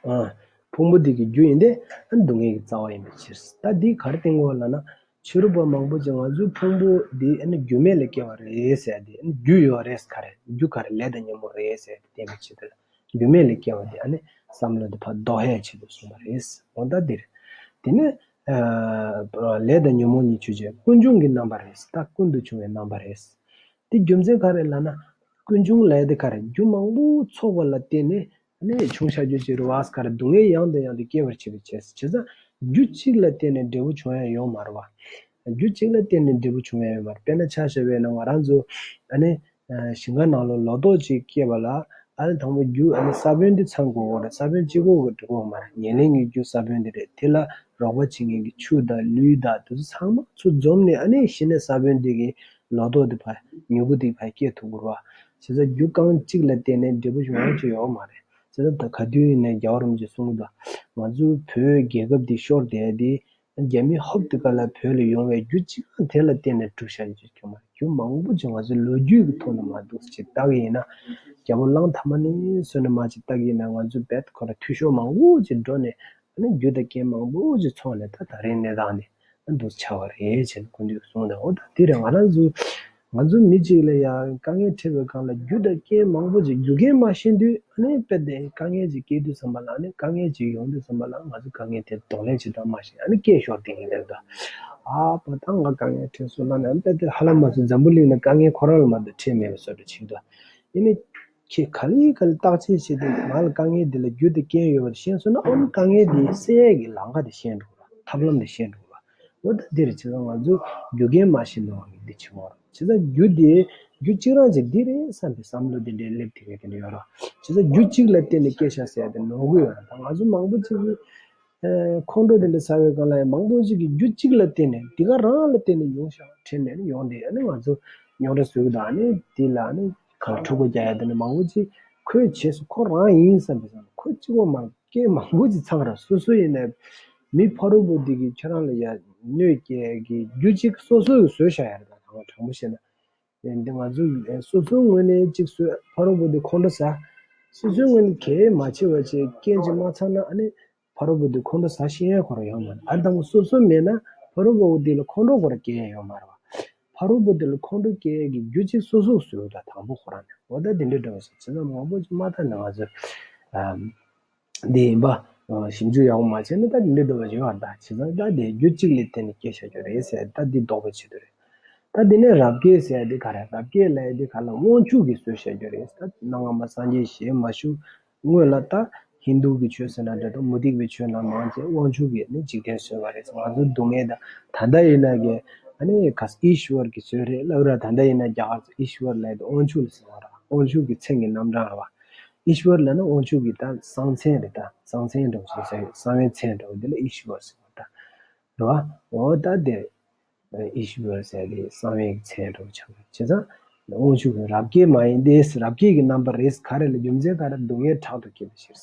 ཨ། ཕུང་པོ་དེ་གི་རྒྱུ་ཡིན་ཏེ། ཨ་ནི་སྡུག་བསྔལ་གྱི་རྩ་བ་ཡིན་པའི་ཕྱིར། ད་འདི་ག་རེ་བསྟན་དགོས་ལབ་ན། ཕྱི་རོལ་པ་མང་པོ་ཅིག་ང་ཚོའི་ཕུང་པོ་འདི་ཨ་ནི་རྒྱུ་མེད་ལས་སྐྱེ་བ་རེད་ཟེར་ཏེ། ཨ་ནི་རྒྱུ་ཡོད་རེད་ག་རེ། རྒྱུ་ག་རེ་ལས་དང་ཉོན་མོངས་རེད་ཟེར་ཏེ་བསྟན་པའི་ཕྱིར་དུ། རྒྱུ་མེད་ལས་སྐྱེ་བ་དེ་ཨ་ནི་བསམ་བློ་དེ་ཕར་ལྡོག་ཡས་ཆེད་དུ་གསུངས་པ་རེད། འོ་ད་འདིར། དེ་ནི། ཨ། ལས་དང་ཉོན་མོངས་གཉིས་ཆོས་ཅན། ཀུན་འབྱུང་གི་རྣམ་པ་རེད། ད་ཀུན་ཏུ་བྱུང་བའི་རྣམ་པ་རེད། དེ་རྒྱུ་མཚན་ག་རེ་ལབ་ན། ཀུན་འབྱུང་ལས་དེ་ག་རེ། རྒྱུ་མང་པོ་ཚོགས་པ་ལ་བརྟེན་ནས་ནི་བྱུང་བཞག་རྒྱུ་ཅིག་རེད་བ། ག་རེ། སྡུག་བསྔལ་ཡང་དང་ཡང་དུ་སྐྱེ་བར་བྱེད་པའི་ཕྱིར། བྱས་ཙང་རྒྱུ་གཅིག་ལ་བརྟེན་ནས་འབྲས་བུ་བྱུང་ཡ་ཡོད་མ་རེད་བ། རྒྱུ་གཅིག་ལ་བརྟེན་ནས་འབྲས་བུ་བྱུང་ཡ་ཡོད་མ་རེད། དཔེར་ན་ཆ་བཞག་པ་ཡིན་ན་ང་རང་ཚོ་ཨ་ནི། ཞིང་ཁ་ནང་ལ་ལོ་ཏོག་ཅིག་སྐྱེས་པ་ལ་ཨ་ནི་དང་པོ་རྒྱུ་ཨ་ནི་ས་བོན་འདི་ཚང་དགོས་ཀྱི་རེད། ས་བོན་གཅིག་པོ་གིས་འགྲིག་གི་མ་རེད། ཉེར་ལེན་གྱི་རྒྱུ་ས་བོན་འདི་རེད། དེ་ལ་རོགས་པ་བྱེད་མཁན་གྱི་ཆུ་དང་ལུད་དང་དེ་ཚོ་ཚང་མ་ཚུར་འཛོམས་ནས་ཨ་ནི་གཞི་ནས་ས་བོན་འདི་གིས་ལོ་ཏོག་འདི་ཕར་མྱུ་གུ་འདི་ཕར་སྐྱེ་ཐུབ་ཀྱི་རེད་བ། བྱས་ཙང་རྒྱུ་རྐང་གཅིག་ལ་བརྟེན་ནས་འབྲས་བུ་ཡོང་ཡ་ཅིག་ཡོད་མ་རེད། བྱས་ཙང་ད་ག་དུས་ཡིན་ནའི་རྒྱལ་བ་རིན་པོ་ཆེས་གསུང་གི་འདུག་ང་ཚོའི་བོད་རྒྱལ་ཁབ་འདི་ཤོར་བསྡད་དེ། རྒྱ་མི་ཧོབ་ཏེ་ག་ལ་བོད་ལ་ཡོང་བའི་རྒྱུ་གཅིག་ལ་དེ་ལ་བརྟེན་ནས་གྲུབ་བཞག་ཡོད་ཀྱང་མ་རེད། རྒྱུ་མང་པོ་ཅིག་ང་ཚོའི་ལོ་རྒྱུས་ཀྱི་ཐོག་ནས་མར་འདུག་སེ་བལྟ་གི་ཡིན་ན། རྒྱལ་པོ་གླང་དར་མ་ནས་བཟུང་ནས་མར་ཅིག་བལྟ་གི་ཡིན་ན། ང་ཚོ་བོད་ཁོ་ར་འཐུས་ཤོར་མང་པོ་ཅིག་འགྲོ་ནས་ཨ་ནི་རྒྱུ་དང་རྐྱེན་མང་པོ་ཅིག་ཚོགས་ནས་ད་ད་རེས་གནས་སྟངས་འདི་འདུག་ཆགས་པ་རེད་ཅེས་སྐུ་མདུན་གསུངས་འདུག་འོ་ད་དེ་རེད། ང་རང་ཚོ་ང་ཚོ་མི་གཅིག་ལ་ཡང་དཀའ་ངལ་འཕྲད་པའི་སྒང་ལ་རྒྱུ་དང་རྐྱེན་མང་པོ་ཅིག་རྒྱུ་རྐྱེན་མ་ཤེས་དུས་ཨ་ནི་དཔེ་དེ་དཀའ་ངལ་ཅིག་སྐྱེ་དུས་ཙམ་པ་ལ་ཨ་ནི་དཀའ་ངལ་ཅིག་ཡོང་དུས་ཙམ་པ་ལ་ང་ཚོ་དཀའ་ངལ་དེ་གདོང་ལེན་བྱེད་སྟངས་མ་ཤེས་ཨ་ནི་སྐད་ཤོར་དེ་ཡིན་ཟེར་དུས། ཨ་ཕ་ད་ང་དཀའ་ངལ་འཕྲད་སོང་ལབ་ནས་ཨ་ནི་དཔེ་དེ་ཧ་ལམ་མ་ཚོ་འཛམ་བུ་གླིང་ལ་དཀའ་ངལ་ཁོ་རང་ལ་མ་གཏོགས་འཕྲད་མེད་པའི་བཟོ་འདྲ་བྱེད་དུས། ཡིན་ནའི་ཁྱེད་ག་ལེ་ག་ལེ་བརྟག་དཔྱད་བྱས་ཏེ་ང་ལ་དཀའ་ངལ་འདི་ལ་རྒྱུ་དང་རྐྱེན་ཡོད་པ་དེ་ཤེས་སོང་ན་ཨ་ནི་དཀའ་ངལ་འདི་སེལ་ཡས་ཀྱི་ལམ་ཁ་དེ་ཤེས་འགྲོ་གི་རེད། ཐབས་ལམ་དེ་ཤེས་འགྲོ་གི་རེད། འོ་ད་འདིར་བྱས་ཙང་ང་ཚོ་རྒྱུ་རྐྱེན་མ་ཤེས་ནོར་བ་ཡིན་འདི་བྱེད་དགོས་རེད། བྱས་ཙང་རྒྱུ་དེ་རྒྱུ་གཅིག་རང་གཅིག་འདི་རེད་བསམ་པའི་བསམ་བློ་དེ་འདྲའི་སླེབས་ཐུབ་ཡས་དེ་འདྲ་ཡོད་རེད། བྱས་ཙང་རྒྱུ་གཅིག་ལ་བརྟེན་ནས་སྐྱེ་ཤག་ཟེར་ཡ་དེ་ནོར་གི་ཡོད་རེད། ད་ང་ཚོ་མང་པོ་ཅིག་གིས་ཨེ། ཁོང་ཁྲོ་དེ་འདྲ་ཟ་བའི་སྒང་ལ་ཡང་མང་པོ་ཅིག་གིས་རྒྱུ་གཅིག་ལ་བརྟེན་ནས་འདི་ག་རང་ལ་བརྟེན་ནས་ཡོང་ཤག་དྲན་ནས་ནི་ཡོང་དེ་ཨ་ནི་ང་ཚོ་རྙོག་དྲ་བཟོ་གི་དང་ཨ་ནི་དེ་ལ་ཨ་ནི་ག་ལ་འཁྲུག་པ་རྒྱག་ཡ་དེ་འདྲ་མང་པོ་ཅིག་ཁོའི་རྗེས་སུ་ཁོ་རང་ཡིན་བསམ་པའི་བསམ་ཁོ་གཅིག་པོ་མ་རྐྱེན་མང་པོ་ཅིག་ཚང་ར་སོ་སོ་ཡིན་ནའི་མི་ཕ་རོལ་པོ་འདི་གིས་ཁྱེད་རང་ལ་ཡ་གནོད་སྐྱེལ་གི་རྒྱུ་གཅིག་སོ་སོ་གིས་བཟོས་བཞག་ཡ་རེད། ད་དྲང་པོ་བཤད་ན། འདི་ང་ཚོས་སོ་སོའི་ངོས་ནས་གཅིག་བཟོས་ཕ་རོལ་པོ་འདི་ཁོང་ཁྲོ་ཟ། སོ་སོའི་ངོས་ནས་གལ་མ་ཆེ་བ་བྱས་རྐྱེན་ཅིག་མ་ཚང་ན་ཨ་ནི་ཕ་རོལ་པོ་འདི་ཁོང་ཁྲོ་ཟ་ཤེས་ཡ་ཁོ་རང་ཡོད་མ་རེད། ཨ་ནི་དང་པོ་སོ་སོ་མེད་ན་ཕ་རོལ་པོ་འདི་ལ་ཁོང་ཁྲོ་ཁོ་རང་སྐྱེ་ཡ་ཡོད་མ་རེད་བ། ཕ་རོལ་པོ་འདི་ལ་ཁོང་ཁྲོ་སྐྱེ་ཡ་གི་རྒྱུ་གཅིག་སོ་སོ་བཟོས་ད་དང་པོ་ཁོ་རང་ནས་འོ་ད་འདི་འདྲ་འདྲ་བ་ཞིག་བྱས་ན་མང་པོ་ཅིག་མ་མཐའ་ནས་ང་ཚོས་ཨ། འདི་ཡིན་པ། ཞིབ་འཇུག་ཡག་པོ་མ་བྱས་ན་ད་འདི་འདྲ་བ་ཡོད་པ་ད་བྱས་ཙང་ད་དེ་རྒྱུ་གཅིག་ལ་བརྟེན་ནས་སྐྱེ་བཞག་རྒྱུ་རེད་ཟེར་ད་འདི་ལྡོག་པའི་ཆེད་དུ་རེད། ད་དེ་ནས་རབ་དགེ་ཟེར་ཡ་དེ་ག་རེ། རབ་དགེ་ལབ་ཡ་དེ་ག་ལ། དབང་ཕྱུག་གི་ཟུར་བཞག་རྒྱུ་རེད། ད་གནའ་སྔ་མ་སངས་རྒྱས་ཞལ་མ་བཞུགས་སྔོན་ལ་ད་ཧིན་དུ་གི་ཆོས་ཟེར་ན་འདྲ་དང་མུ་སྟེགས་པའི་ཆོས་ནང་མང་ཆེ་དབང་ཕྱུག་གིས་ནི་འཇིག་རྟེན་བཟོས་པ་རེད། ང་ཚོ་སྡུག་བསྔལ་དང་། ད་ལྟ་ཡིན་ན་གི་ཨ་ནི་ག་ས་ཨིཤ་ཝར་གྱི་ཟུར་རེད་ལབ་ར། ད་ལྟ་ཡིན་ན་རྒྱ་གར་ཚོ་ཨིཤ་ཝར་ལབ་ཡ་དེ་དབང་ཕྱུག་ལ་ཟེར་བ་ར། དབང་ཕྱུག་གི་མཚན་གྱི་རྣམ་གྲངས་རེད་བ། ཨིཤ་ཝར་ལབ་ན་དབང་ཕྱུག་གི་ད་གསང་མཚན་རེད། ད་གསང་མཚན་འདྲ་བོ་ཞིག་ཟེར། གསང་བའི་མཚན་འདྲ་བོ་དེ་ལ་ཨིཤ་ཝར་ཟེར་བ་ད། རེད་བ། འོ་ད་དེ་ཨིཤ་ཝར་ཟེར་དེ་གསང་བའི་མཚན་འདྲ་བོ་ཆགས་པ། བྱས་ཙང་དབང་ཕྱུག་གི་རབ་དགེ་མ་ཡིན་ཏེ། རབ་དགེ་གི་རྣམ་པ་རེད། ག་རེ་ལ། རྒྱུ་མཚན་ག་རེ། སྡུག་བསྔལ་དྲག་ཏུ་བསྐྱེད་པའི་ཕྱིར། བྱས་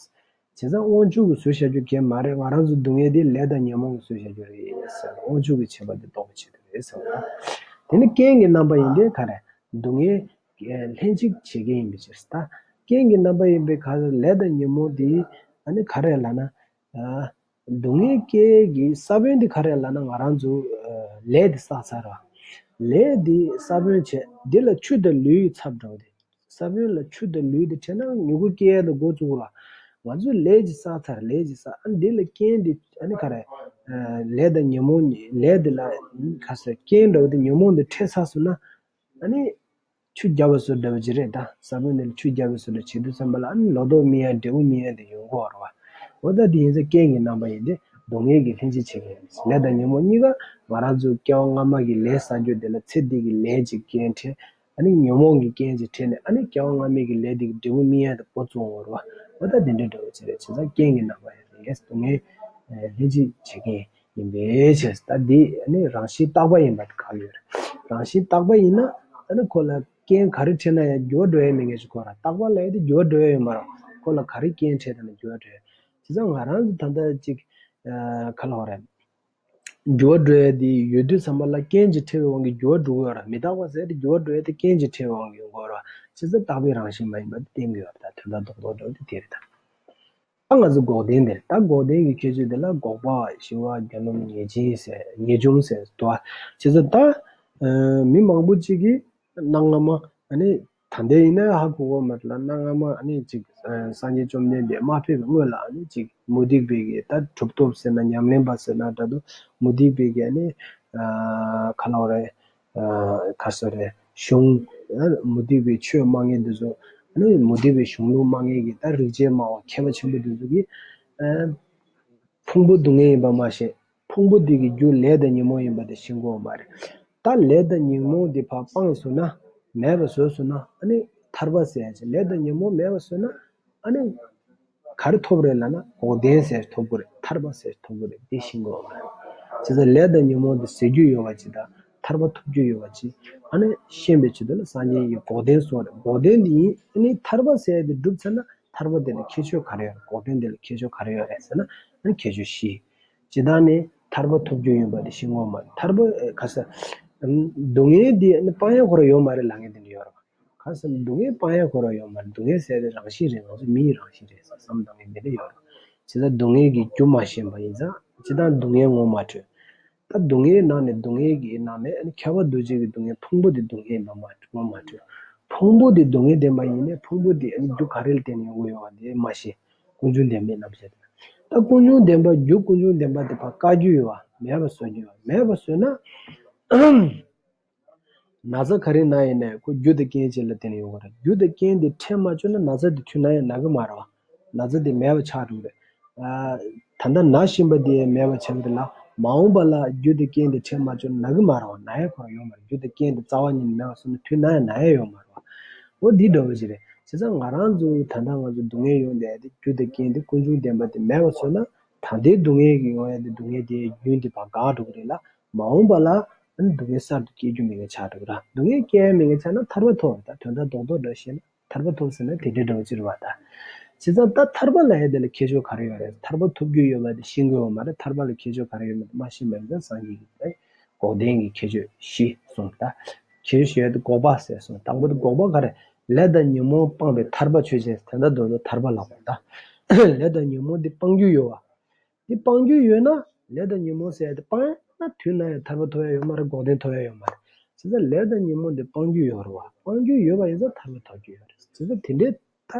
ཙང་དབང་ཕྱུག་གི་ཟུར་བཞག་རྒྱུ་གལ་མ་རེད། ང་རང་ཚོ་སྡུག་བསྔལ་དེ་ལས་དང་ཉོན་མོངས་ཀྱི་ཟུར་བཞག་རྒྱུ་རེད་ཟེར། དབང་ཕྱུག་གི་བྱེད་པ་དེ་ལྡོག་པའི་ཆེད་དུ་རེད་ཟེར་བ། དེ་ནི་རྐྱེན་གྱི་རྣམ་པ་ཡིན་ཏེ། ག་རེ། སྡུག་བསྔལ་ལྷན་ཅིག་བྱེད་མཁན་ཡིན་པའི་ཕྱིར། ད་རྐྱེན་གྱི་རྣམ་པ་ཡིན་པའི་ཁར་ལས་དང་ཉོན་མོངས་དེ་ཨ་ནི་ག་རེ་ལབ་ན། ཨ། སྡུག་བསྔལ་སྐྱེ་གི་ས་བོན་དེ་ག་རེ་ལབ་ན། ང་རང་ཚོ་ཨ་ལས་དེ་བསགས་ཚར་བ། ལས་དེ་ས་བོན་བྱས། དེ་ལ་ཆུ་དང་ལུད་ཚབ་འགྲོ་དེ། ས་བོན་ལ་ཆུ་དང་ལུད་དེ་ཕྲད་ན་མྱུ་གུ་སྐྱེ་ཡ་དེ་འགོ་བཙུགས་ར། ང་ཚོས་ལས་ཅིག་བསགས་ཚར། ལས་ཅིག་བསགས། ཨ་ནི་དེ་ལ་རྐྱེན་དེ་ཨ་ནི་ག་རེ། ཨ་ལས་དང་ཉོན་མོངས་ནི། ལས་དེ་ལ་ག་ཟེར། རྐྱེན་འདྲ་བོ་དེ་ཉོན་མོངས་དེ་འཕྲད་ཚར་སོང་ན། ཨ་ནི་ཆུ་བརྒྱབ་པ་བཟོ་འདྲ་བོ་ཅིག་རེད། ད་ས་བོན་དེ་ལ་ཆུ་བརྒྱབ་པ་བཟོ་འདྲ་བྱེད་དུས་ཙམ་པ་ལ། ཨ་ནི་ལོ་ཏོག་སྨིན་ཡ། འབྲས་བུ་སྨིན་ཡ་དེ་ཡོང་གི་ཡོད་རེད་བ། འོ་ད་དེ་ཡིན་ཙང་རྐྱེན་གྱི་རྣམ་པ་ཡིན་ཏེ། སྡུག་བསྔལ་གྱི་ལྷན་ཅིག་བྱེད་མཁན་ཡིན། ལས་དང་ཉོན་མོངས་གཉིས་ཀ་ང་རང་ཚོ་སྐྱེ་བ་སྔ་མ་གི་ལས་བསགས་རྒྱུ་དེ་ལ་ཚེ་འདི་གི་ལས་ཀྱི་རྐྱེན་འཕྲད། ཨ་ནི་ཉོན་མོངས་ཀྱི་རྐྱེན་ཅིག་འཕྲད་ནས། ཨ་ནི་སྐྱེ་བ་སྔ་མའི་གི་ལས་དེ་གི་འབྲས་བུ་སྨིན་ཡ་དེ་འགོ་བཙུགས་ཡོང་གི་རེད་བ། འོ་ད་དེ་འདྲ་འདྲ་བོ་ཅིག་རེད། བྱས་ཙང་རྐྱེན་གྱི་རྣམ་པ་ཡིན་ཏེ། སྡུག་བསྔལ་ལྷན་ཅིག་བྱེད་མཁན་ཡིན་པའི་ཕྱིར། ད་འདི་ནི་རང་བཞིན་རྟག་པ་ཡིན་པ་དེ་ག་ལ་ཡོད་རེད། རང་བཞིན་རྟག་པ་ཡིན་ན། ཨ་ནི་ཁོ་ལ་རྐྱེན་ག་རེ་འཕྲད་ན་ཡང་འགྱུར་བ་འགྲོ་ཡ་མེད་མཁན་ཞིག་ཁོ་རང་། རྟག་པ་ལ་ཡ་དེ་འགྱུར་བ་འགྲོ་ཡ་ཡོད་མ་རེད། ཁོ་ལ་ག་རེ་རྐྱེན་འཕྲད་ད་ན་འགྱུར་བ་འགྲོ་ཡ། བྱས་ཙང་ང་རང་ཚོ་ད་ལྟ་ཅིག་ཨ་ག་ལ་བ་རེད། འགྱུར་བ་འགྲོ་ཡ་དེ་ཡོད་དུས་ཙམ་པ་ལ། རྐྱེན་ཅིག་འཕྲད་པའི་དབང་གིས་འགྱུར་བ་འགྲོ་གི་ཡོད་རེད། མི་རྟག་པ་ཟེར་དེ་འགྱུར་བ་འགྲོ་ཡ་དེ་རྐྱེན་ཅིག་འཕྲད་པའི་དབང་གིས་ཡོང་གི་ཡོད་རེད། བྱས་ཙང་རྟག་པའི་རང་བཞིན་མ་ཡིན་པ་དེ་བསྟན་གྱི་ཡོད་རེད། ད་དོན་དག་རྡོག་རྡོག་འདྲ་བོ་དེ་དེ་རེད་ད། ད་ང་ཚོ་འགོག་བདེན་དེ་རེད། ད་འགོག་བདེན་གྱི་ཁྱད་ཆོས་དེ་ལ་འགོག་པ། ཞི་བ། རྒྱ་ནོམ། ངེས་ཅན་ཟེར། ངེས་འབྱུང་ཟེར་འདུག་བ། བྱས་ཙང་ད་ཨ་མི་མང་པོ་ཅིག་གིས་གནའ་སྔ་མ། ཨ་ནི་ད་ལྟ་ཡིན་ན་ཧ་གོ་གི་མ་རེད་ལ། གནའ་སྔ་མ་ཨ་ནི་ཅིག་ཨ་སངས་རྒྱས་བཅོམ་ལྡན་འདས་མ་ཕེབས་པའི་སྔོན་ལ། ཨ་ནི་ཅིག་མུ་སྟེགས་པའི་གི་ད་གྲུབ་ཐོབ་ཟེར་ན། ཉམས་ལེན་པ་ཟེར་ན་འདྲ་འདུག་མུ་སྟེགས་པའི་གི་ཨ་ནི་ཨ་ག་ལ་བ་རེད། ཨ་ག་ཟེར་རེད། གཞུང་། ཨ་མུ་སྟེགས་པའི་ཆོས་སྨྲ་མཁན་དེ་ཚོ། ཨ་ནི་མུ་སྟེགས་པའི་གཞུང་ལུགས་སྨྲ་མཁན་གྱི་ད་རིག་བྱེད་སྨྲ་བ་མཁས་པ་ཆེན་པོ་དེ་ཚོ་གིས། ཨ་ཕུང་པོ་སྡུག་བསྔལ་ཡིན་པ་མ་ཤེས། ཕུང་པོ་འདི་གི་རྒྱུ་ལས་དང་ཉོན་མོངས་ཡིན་པ་དེ་ཤེས་དགོས་པ་རེད། ད་ལས་དང་ཉོན་མོངས་འདི་ཕར་སྤངས་སོང་ན། མེད་པ་བཟོས་སོང་ན། ཨ་ནི་ཐར་པ་ཟེར་ཡ་ཅིག་ལས་དང་ཉོན་མོངས་མེད་པ་བཟོས་ན། ཨ་ནི་ག་རེ་ཐོབ་རེད་ལབ་ན། འགོག་བདེན་ཟེར་ཐོབ་ཀྱི་རེད། ཐར་པ་ཟེར་ཐོབ་ཀྱི་རེད། འདི་ཤེས་དགོས་པ་རེད། བྱས་ཙང་ལས་དང་ཉོན་མོངས་འདི་ཟད་རྒྱུ་ཡོད་པ་ཅིག་དང་། ཐར་པ་ཐོབ་རྒྱུ་ཡོད་པ་ཅིག་ཨ་ནི་ཤེས་པའི་ཆེད་དུ་ལ་སངས་རྒྱས་ཀྱིས་འགོག་བདེན་གསུངས་རེད། འགོག་བདེན་འདི་ཡིན། ཨ་ནི་ཐར་པ་ཟེར་ཡ་དེ་བསྒྲུབས་ཚར་ན། ཐར་པ་དེ་ལ་ཁྱད་ཆོས་ག་རེ་ཡོད་རེད། འགོག་བདེན་དེ་ལ་ཁྱད་ཆོས་ག་རེ་ཡོད་རེད་ཟེར་ན། ཨ་ནི་ཁྱད་ཆོས་བཞི། སྤྱིར་བཏང་ནི་ཐར་པ་ཐོབ་རྒྱུ་ཡིན་པ་དེ་ཤེས་དགོས་པ་མ་རེད། ཐར་པ་ཨེ་ག་ཟེར། ཨམ་སྡུག་བསྔལ་འདི་ཨ་ནི་སྤང་ཡ་ཁོ་རང་ཡོད་མ་རེད་ལབ་མཁན་དེ་འདྲ་ཡོད་རེད། ག་ཟེར་ན་སྡུག་བསྔལ་སྤང་ཡ་ཁོ་རང་ཡོད་མ་རེད། སྡུག་བསྔལ་ཟེར་དེ་རང་བཞིན་རེད། ང་ཚོ་མིའི་རང་བཞིན་རེད་ཟེར་བསམ་བཏང་མཁན་དེ་འདྲ་ཡོད་རེད། བྱས་ཙང་སྡུག་བསྔལ་གྱི་རྒྱུ་མ་ཤེས་པ་ཡིན་ཙང་། སྤྱིར་བཏང་སྡུག་བསྔལ་ངོ་མ་འཕྲོད། ད་སྡུག་བསྔལ་ནང་ནས། སྡུག་བསྔལ་གྱི་ནང་ནས་ཨ་ནི་ཁྱབ་པ་འདུ་བྱེད་ཀྱི་སྡུག་བསྔལ། ཕུང་པོ་དེ་སྡུག་བསྔལ་ཡིན་པ་མ་ངོ་མ་འཕྲོད། ཕུང་པོ་དེ་སྡུག་བསྔལ་ལྡན་པ་ཡིན་ནའི། ཕུང་པོ་དེ་ཨ་ནི་རྒྱུ་ག་རེ་ལ་བརྟེན་ནས་ཡོང་གི་ཡོད་པ་དེ་མ་ཤེས། ཀུན་འབྱུང་བདེན་པའི་རྣམ་གཞག་དེ། ད་ཀུན་འབྱུང་བདེན་པ། རྒྱུ་ཀུན་འབྱུང་བདེན་པ་དེ་ཕར་བཀག་རྒྱུ་ཡོད་པ། མེད་པ་བཟོ་རྒྱུ་ཡོད་པ། མེད་པ་བཟོས་ན། ན་ཚ་ག་རེ་ན་ཡིན་ནའི་ཁོ་རྒྱུ་དང་རྐྱེན་གཅིག་ལ་བརྟེན་ནས་ཡོང་གི་རེད། རྒྱུ་དང་རྐྱེན་དེ་འཕྲད་མ་བཅུག་ན་ན་ཚ་དེ་དུས་ན་ཡང་ན་གི་མ་རེད་བ། ན་ཚ་དེ་མེད་པ་ཆགས་འགྲོ་གི་རེད། ཨ་ད་ལྟ་ན་བཞིན་པ་དེ་ཡང་མེད་པ་ཆགས་ཀྱི་རེད་ལ། མ་འོངས་པ་ལ་རྒྱུ་དང་རྐྱེན་དེ་འཕྲད་མ་བཅུག་ན་ན་གི་མ་རེད་བ། ན་ཡ་ཁོ་རང་ཡོད་མ་རེད། རྒྱུ་དང་རྐྱེན་དེ་རྩ་བ་ཉིད་ནས་མེད་པ་སོང་ན་དུས་ན་ཡང་ན་ཡ་ཡོད་མ་རེད་བ། འོ་འདི་འདྲ་བོ་ཞིག་རེད། བྱས་ཙང་ང་རང་ཚོ་ད་ལྟ་ང་ཚོ་སྡུག་བསྔལ་ཡོང་བསྡད་དེ། རྒྱུ་དང་རྐྱེན་དེ་ཀུན་འབྱུང་བདེན་པ་དེ་མེད་པ་བཟོས་ན། ད་ལྟའི་སྡུག་བསྔལ་གྱི་ཡོང་ཡ་དེ། སྡུག་བསྔལ་དེའི་རྒྱུན་དེ་ཕར་འགག་འགྲོ་གི་རེད་ལ། མ་འོངས་པ་ལ་ཨ་ནི་སྡུག་བསྔལ་གསར་དུ་སྐྱེ་རྒྱུ་མེད་མཁན་ཆགས་འགྲོ་གི་རེད། སྡུག་བསྔལ་སྐྱེ་ཡ་མེད་མཁན་ཆགས་ན་ཐར་པ་ཐོབ་རེད། ད་དོན་དག་རྡོག་རྡོག་འདྲ་བཤད་ན་ཐར་པ་ཐོབ་ཟེར་ན་དེ་འདྲའི་འདྲ་བོ་ཅིག་རེད་བ། ད་བྱས་ཙང་ད་ཐར་པ་ལབ་ཡ་དེ་ལ་ཁྱད་ཆོས་ག་རེ་ཡོད་རེད། ཐར་པ་ཐོབ་རྒྱུ་ཡོད་པ་དེ་ཤེས་དགོས་པ་མ་རེད། ཐར་པ་ལ་ཁྱད་ཆོས་ག་རེ་ཡོད་མེད་དེ་མ་ཤེས་པ་ཡིན་ཙང་། སངས་རྒྱས་ཀྱིས་འགོག་བདེན་གྱི་ཁྱད་ཆོས་བཞི་གསུངས། ད་ཁྱད་ཆོས་བཞི་ཡོད་དེ་འགོག་པ་ཟེར་གསུངས། དང་པོ་དེ་འགོག་པ་ག་རེ། ལས་དང་ཉོན་མོངས་སྤངས་པའི་ཐར་པ་ཆོས་ཅན། དེ་འདྲ་འདོད་དོ་ཐར་པ་ལབ་པ། ད་ལས་དང་ཉོན་མོངས་འདི་སྤང་རྒྱུ་ཡོད་པ། འདི་སྤང་རྒྱུ་ཡོད་ན། ལས་དང་ཉོན་མོངས་ཟེར་ཡ་དེ་སྤང་ན་དུས་ན་ཡང་ཐར་པ་ཐོབ་ཡ་ཡོད་མ་རེད། འགོག་བདེན་ཐོབ་ཡ་ཡོད་མ་རེད། བྱས་ཙང་ལས་དང་ཉོན་མོངས་འདི་སྤང་རྒྱུ་ཡོད་རེད་བ། སྤང་རྒྱུ་ཡོད་པ་ཡིན་ཙང་ཐར་པ་ཐོབ་རྒྱུ་ཡོད་རེད། བྱས་ཙང་དེ་འདྲའི་ད་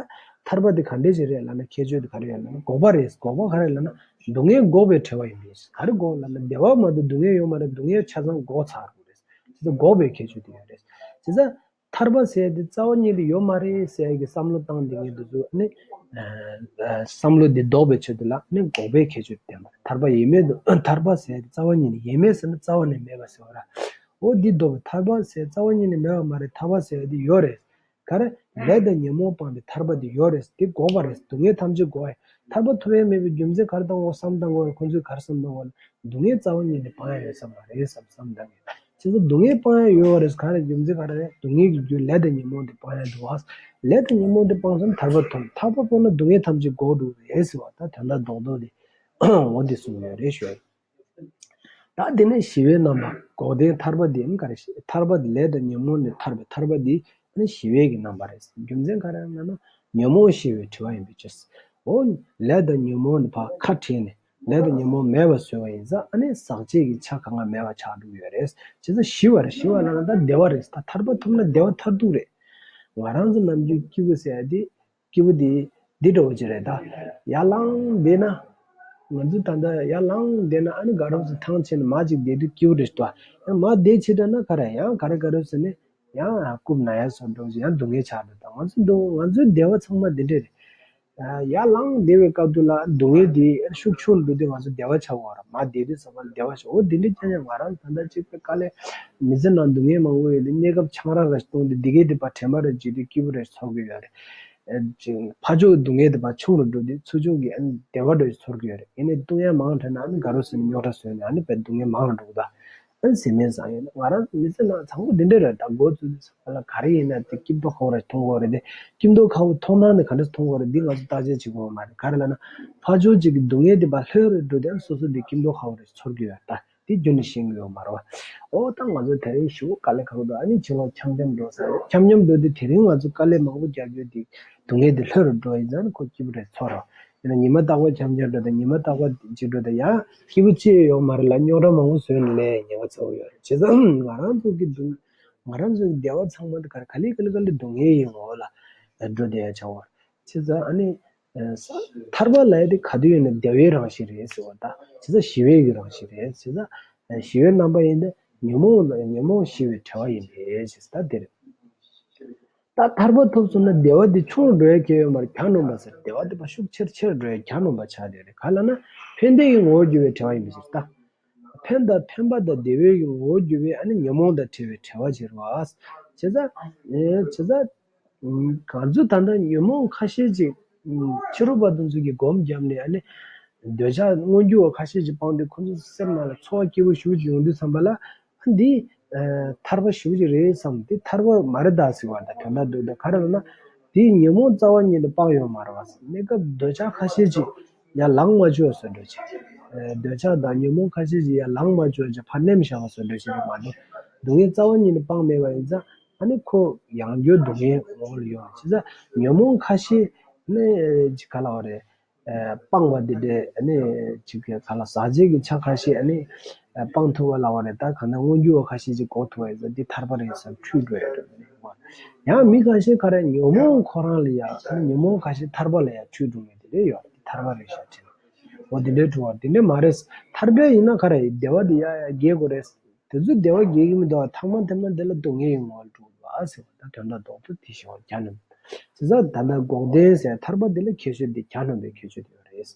ཐར་པ་དེ་ག་འདྲས་ཅིག་རེད་ལབ་ན། ཁྱད་ཆོས་དེ་ག་རེ་ཡོད་ལབ་ན་འགོག་པ་རེད། འགོག་པ་ག་རེ་ལབ་ན་སྡུག་བསྔལ་འགོག་པའི་གྲོལ་བ་ཡིན་པས། ག་རེ་འགོག་ལབ་ན་བདེ་བ་མ་གཏོགས་སྡུག་བསྔལ་ཡོད་མ་རེད། སྡུག་བསྔལ་ཆ་ཚང་འགོག་ཚར་དགོས་རེད། བྱས་ དེ་ཚོ་འགོག་པའི་ཁྱད་ཆོས་དེ་ཡོད་རེད། བྱས་ཙང་ཐར་པ་ཟེར་དེ་རྩ་བ་ཉིད་དུ་ཡོད་མ་རེད་ཟེར་གྱི་བསམ་བློ་བཏང་དེ་ངས་འདི་ཚོ་ནི་བསམ་བློ་འདི་ལྡོག་པའི་ཆེད་དུ་ལ་ནི་འགོག་པའི་ཁྱད་ཆོས་བསྟན་པ་རེད། ཐར་པ་ཡིན་མེད་དུ་ཐར་པ་ཟེར་དེ་རྩ་བ་ཉིད་ནས་ཡིན་མེད་ཟེར་ན་རྩ་བ་ནས་མེད་པ་ཟེར་བ་ར། འོ་འདི་ལྡོག་པའི་ཐར་པ་ཟེར་རྩ་བ་ཉིད་ནས་མེད་པ་མ་རེད། ཐར་པ་ཟེར་དེ་ཡོད་རེད། ག་རེ། ལས་དང་ཉོན་མོངས་སྤངས་པའི་ཐར་པ་དེ་ཡོད་རེད། དེ་འགོག་པ་རེད། སྡུག་བསྔལ་ཐམས་ཅད་འགོག་ཡ། ཐར་པ་ཐོབ་ཡ་མེད་པའི་རྒྱུ་མཚན་ག་རེ་བཏང་བ་བསམ་བཏང་བ་ཁོང་ཚོས་ག་རེ་བསམ་བཏང་བ་ལ་སྡུག་བསྔལ་རྩ་བ་ཉིད་ནས་སྤང་ཡ་ཡོད་ས་མ་རེད་བསམ་བསམ་བཏང་ཡོད། བྱས་ཙང་སྡུག་བསྔལ་སྤང་ཡ་ཡོད་རེད། ག་རེ་རྒྱུ་མཚན་ག་རེ་རེད། སྡུག་བསྔལ་གྱི་རྒྱུ་ལས་དང་ཉོན་མོངས་དེ་སྤང་ཡ་འདུག་བ། ལས་དང་ཉོན་མོངས་དེ་སྤངས་སོང་ན་ཐར་པ་ཐོབ། ཐར་པ་ཐོབ་ན་སྡུག་བསྔལ་ཐམས་ཅད་འགོག་འགྲོ་གི་རེད་ཟེར་བ་ད་དོན་དག་རྡོག་རྡོག་དེ་འོ་འདི་གསུངས་ཡོད་རེད་ཞུ། ད་དེ་ནས་ཞི་བའི་རྣམ་པ་འགོག་བདེན་ཐར་པ་འདི་ནི་ག་རེ། ཐར་པ་འདི་ལས་དང་ཉོན་མོངས་ལས་ཐར་པའི་ཐར་པ་འདི་ནི་ཞི་བའི་གི་རྣམ་པ་རེད། རྒྱུ་མཚན་ག་རེ་ཡིན་ན་ཉོན་མོངས་ཞི་བའི་དྲི་བ་ཡིན་པའི་ཕྱིར། འོ་ལས་དང་ཉོན་མོངས་ནི་ཕར་ཁ་བྲལ་ནས་ལས་དང་ཉོན་མོངས་མེད་པ་བཟོས་པ་ཡིན་ཙང་ཨ་ནི་ཟག་བཅས་ཀྱི་ཆ་གང་ག་མེད་པ་ཆགས་འགྲོ་གི་ཡོད་རེད། བྱས་ཙང་ཞི་བ་རེད། ཞི་བ་ལ་ན་ད་བདེ་བ་རེད། ད་ཐར་པ་ཐོབ་ན་བདེ་བ་མཐར་ཐུག་རེད། ང་རང་ཚོ་ནམ་རྒྱུན་སྐྱིད་པོ་ཟེར་ཡ་དེ། སྐྱིད་པོ་དེ་འདི་འདྲ་བོ་ཅིག་རེད་ད། ཡར་ལངས་བསྡད་ན། ང་ཚོ་ད་ལྟ་ཡར་ལངས་བསྡད་ན་ཨ་ནི་དགའ་རབ་སུ་ཐང་ཆད་ནས་མར་ཅིག་བསྡད་དུས་སྐྱིད་པོ་རེད་ད། ཡང་མར་བསྡད་ཕྱིན་དྲགས་ན་ག་རེ་ཡང་ག་རེ་ག་རེ་ཟེར་ནས་ཡང་རྐུབ་ན་ཡ་བཟོ་འགྲོ་ཅིག་ཡང་སྡུག་བསྔལ་ཆགས་འགྲོ་ད། ང་ཚོ་འདུག་ང་ཚོའི་བདེ་བ་ཚང་མ་འདི་འདྲ་རེད། ཡར་ལངས་བསྡད་པའི་སྐབས་དུས་ལ་སྡུག་བསྔལ་དེ་ཤུགས་ཆུང་འགྲོ་དུས་ང་ཚོ་བདེ་བ་ཆགས་པ་རེད། མར་བསྡད་དུས་ཙམ་པ་ལ་བདེ་བ་ཆགས། འོ་དེ་འདྲ་ཀྱང་ཡང་ང་རང་ད་ལྟ་གཅིག་པའི་དཀའ་ལས་མི་ཚེ་ནང་སྡུག་བསྔལ་མང་པོ་ཡོད་དུས་གནས་སྐབས་ཆང་རག་ར་ཞིག་བཏུང་དུས་འདི་གའི་དེ་ཕར་དྲན་པ་རེ་བརྗེད་དུས་སྐྱིད་པོ་རེ་ཚོར་གི་ཡོད་རེད། ཕར་ཕྱོགས་སྡུག་བསྔལ་དེ་ཕར་ཆུང་རུ་འགྲོ་དུས་ཚུར་ཕྱོགས་ཀྱི་བདེ་བ་རེ་ཚོར་གི་ཡོད་རེད། ཡིན་ནའི་བཏུང་ཡ་མང་དྲགས་ན་ཨ་ནི་དགའ་རབ་སུ་ནས་རྙོག་དྲ་བཟོས་ནས་ཨ་ནི་དཔེ་སྡུག་བསྔལ་མང་རུ་འགྲོ་གི་ད། ཨ་ནི་ཟེར་མིན་བཟང་ཡོད་ན་ང་རང་མི་ཚེ་ནང་བཟང་པོ་འདི་འདྲ་རེད་ད། འགོ་བཙུགས་དུས་ཙམ་པ་ལ་ག་རེ་ཡིན་ན་དེ་སྐྱིད་མདོག་ཁ་པོ་རེ་མཐོང་གི་ཡོད་རེད་དེ། སྐྱིད་མདོག་ཁ་པོ་མཐོང་སྟངས་དེ་ག་འདྲ་མཐོང་གི་ཡོད་རེད་འདི་ང་ཚོ་བརྟག་དཔྱད་བྱེད་དགོས་པ་མ་རེད། ག་རེ་ལབ་ན་ཕར་ཕྱོགས་གཅིག་གི་སྡུག་བསྔལ་དེ་ཕར་ལྷོད་རུ་འགྲོ་དུས་ཨ་ནི་སོ་སོ་དེ་སྐྱིད་མདོག་ཁ་པོ་རེ་ཚོར་གི་ཡོད་ད། དེ་རྒྱུན་ནས་ཤེས་ཀྱི་ཡོད་མ་རེད་བ། ཨོ་ད་ང་ཚོ་དེ་རིང་ཞུ་དཀའ་ལས་ཁག་པོ་འདུག་ཨ་ནི་ཕྱི་ལོགས་འཆམ་འཆམ་འགྲོ་ས་རེད། འཆམ་འཆམ་འགྲོ་དུས་དེ་རིང་ང་ཚོ་དཀའ་ལས་མང་པོ་རྒྱག་རྒྱུ་དེ་སྡུག་བསྔལ་དེ་ལྷོད་རུ་འགྲོ་ཡིན་ཙང་ཁོ་སྐྱིད་པོ་རེད་ཚོར་རོགས། ཡིན་ན་ཉི་མ་རྟག་པར་འཆམ་འཆམ་འགྲོ་དང་ཉི་མ་རྟག་པར་འཇིགས་འགྲོ་དང་ཡང་སྐྱིད་པོ་ཅི་ཡང་ཡོད་མ་རེད་ལ་རྙོག་དྲ་མང་པོ་བཟོས་ནས་ལས་ཉེན་ཁ་ཚ་པོ་ཡོད་རེད། བྱས་ཙང་ང་རང་ཚོ་གི་སྡུག་ང་རང་ཚོའི་བདེ་བ་ཚང་མ་འདི་ག་རེ་ག་ལེ་ག་ལེ་ག་ལེ་སྡུག་བསྔལ་ཡིན་འོ་ལ་འགྲོ་བསྡད་ཡ་ཆགས་པ་རེད། བྱས་ཙང་ཨ་ནི། ཐར་པ་ལབ་ཡ་དེ་ག་དུས་ཡིན་ན་བདེ་བའི་རང་བཞིན་རེད་ཟེར་བ་ད། བྱས་ཙང་ཞི་བའི་གི་རང་བཞིན་རེད། བྱས་ཙང་ཞི་བའི་རྣམ་པ་ཡིན་ཏེ་ཉོན་མོངས་ལ་ཉོན་མོངས་ཞི་བའི་བྲལ་བ་ཡིན་པས་ཞེས་ད་དེ་རེད། ད་ཐར་པ་ཐོབ་སོང་ན་བདེ་བ་དེ་ཆུང་རུ་འགྲོ་ཡ་གལ་ཡོད་མ་རེད། གྱ་ནོམ་པ་ཟེར་བདེ་བ་དེ་ཕར་ཤུགས་ཆེར་ཆེར་འགྲོ་ཡ་གྱ་ནོམ་པ་ཆགས་བསྡད་རེད། ག་ལབ་ན་ཕན་བདེ་ཡི་ངོ་བོར་གྱུར་པའི་བྲལ་བ་ཡིན་པས་ཞེས་ད། ཕན་དང་ཕན་པ་དང་བདེ་བའི་གི་ངོ་བོར་གྱུར་པའི་ཨ་ནི་ཉོན་མོངས་དང་བྲལ་བའི་བྲལ་བ་ཟེར་བ། བྱས་ཙང་། བྱས་ཙང་། ང་ཚོ་ད་ལྟ་ཉོན་མོངས་ཁ་ཤས་ཅིག་ཕྱི་རོལ་པ་དེ་ཚོ་གིས་སྒོམ་བརྒྱབ་ནས་ཨ་ནི། འདོད་ཆགས་མངོན་གྱུར་བ་ཁ་ཤས་ཅིག་སྤངས་ཏེ་ཁོ་ཚོ་སེམས་ནང་ལ་ཚོར་བ་སྐྱིད་པོ་ཞེ་པོ་ཅིག་ཡོང་དུས་ཙམ་པ་ལ་ཨ་འདི། ཐར་པ་ཞེ་པོ་ཅིག་རེད་བསམ་འདི་ཐར་པ་མ་རེད་ད་ཟེར་བ་དང་དོན་དག་འདུག་ད་ག་རེ་ལབ་ན། འདིས་ཉོན་མོངས་རྩ་བ་ཉིད་ནས་སྤངས་ཡོད་མ་རེད་བ། གནས་སྐབས་འདོད་ཆགས་ཁ་ཤས་ཅིག་ཡར་ལངས་མ་བཅུག་བཟོ་འདྲ་ཅིག་འདོད་ཆགས་དང་ཉོན་མོངས་ཁ་ཤས་ཅིག་ཡར་ལངས་མ་བཅུག་ཅིག་ཕར་མནན་བཞག་པ་བཟོ་འདྲ་ཅིག་རེད་མ་གཏོགས། སྡུག་བསྔལ་རྩ་བ་ཉིད་ནས་སྤངས་མེད་པ་ཡིན་ཙང་། ཨ་ནི་ཁོ་ཡང་བསྐྱར་སྡུག་བསྔལ་ངོ་བོར་ཡོང་། བྱས་ཙང་ཉོན་མོངས་ཁ་ཤས་ནི་ཅིག་ག་ལབ་དགོས་རེད། སྤངས་པ་འདི་འདྲའི་ཨ་ནི་ཅིག་ག་ལབ་ཟག་བཅས་ཀྱི་ཆ་ཁ་ཤས་ཨ་ནི་སྤང་ཐུབ་པ་ལབ་དགོས་རེད། ད་གང་ལྟར་མངོན་གྱུར་བ་ཁ་ཤས་ཅིག་གོ་ཐུབ་པ་ཡིན་ཙང་འདི་ཐར་པ་རེད་བསམ་འཁྲུལ་འགྲོ་ཡ་འགྲོ་གི་རེད། ཡང་མི་ཁ་ཤས་ཁ་རེ་ཉོན་མོངས་ཁོ་རང་ལ་ཡ་ཨ་ནི་ཉོན་མོངས་ཁ་ཤས་ཐར་པ་ལ་ཡ་འཁྲུལ་འགྲོ་མཁན་དེ་འདྲ་ཡོད་རེད། འདི་ཐར་པ་རེད་ཤག་དྲན། འོ་འདི་འདྲའི་འགྲོ་བ་འདི་འདྲ་མ་རེད། ཐར་པ་ཡིན་ན་ཁ་རེ་བདེ་བ་འདི་ཡ་ཡ་རྒྱས་དགོས་རེད། དེ་ཚོ་བདེ་བ་རྒྱས་ཀྱི་མི་འདུག་ཐ་མ་དེ་མ་དེ་ལ་སྡུག་བསྔལ་ཡོང་བར་འགྲོ་བ་ཟེར་བ་ད་དོན་དག་རྡོག་རྡོག་དེ་ཞིག་བརྒྱ་ནི། བྱས་ཙང་ད་ལྟ་འགོག་བདེན་ཟེར་ཐར་པ་དེ་ལ་ཁྱད་ཆོས་དེ་གྱ་ནོམ་པའི་ཁྱད་ཆོས་དེ་ཡོད་རེད།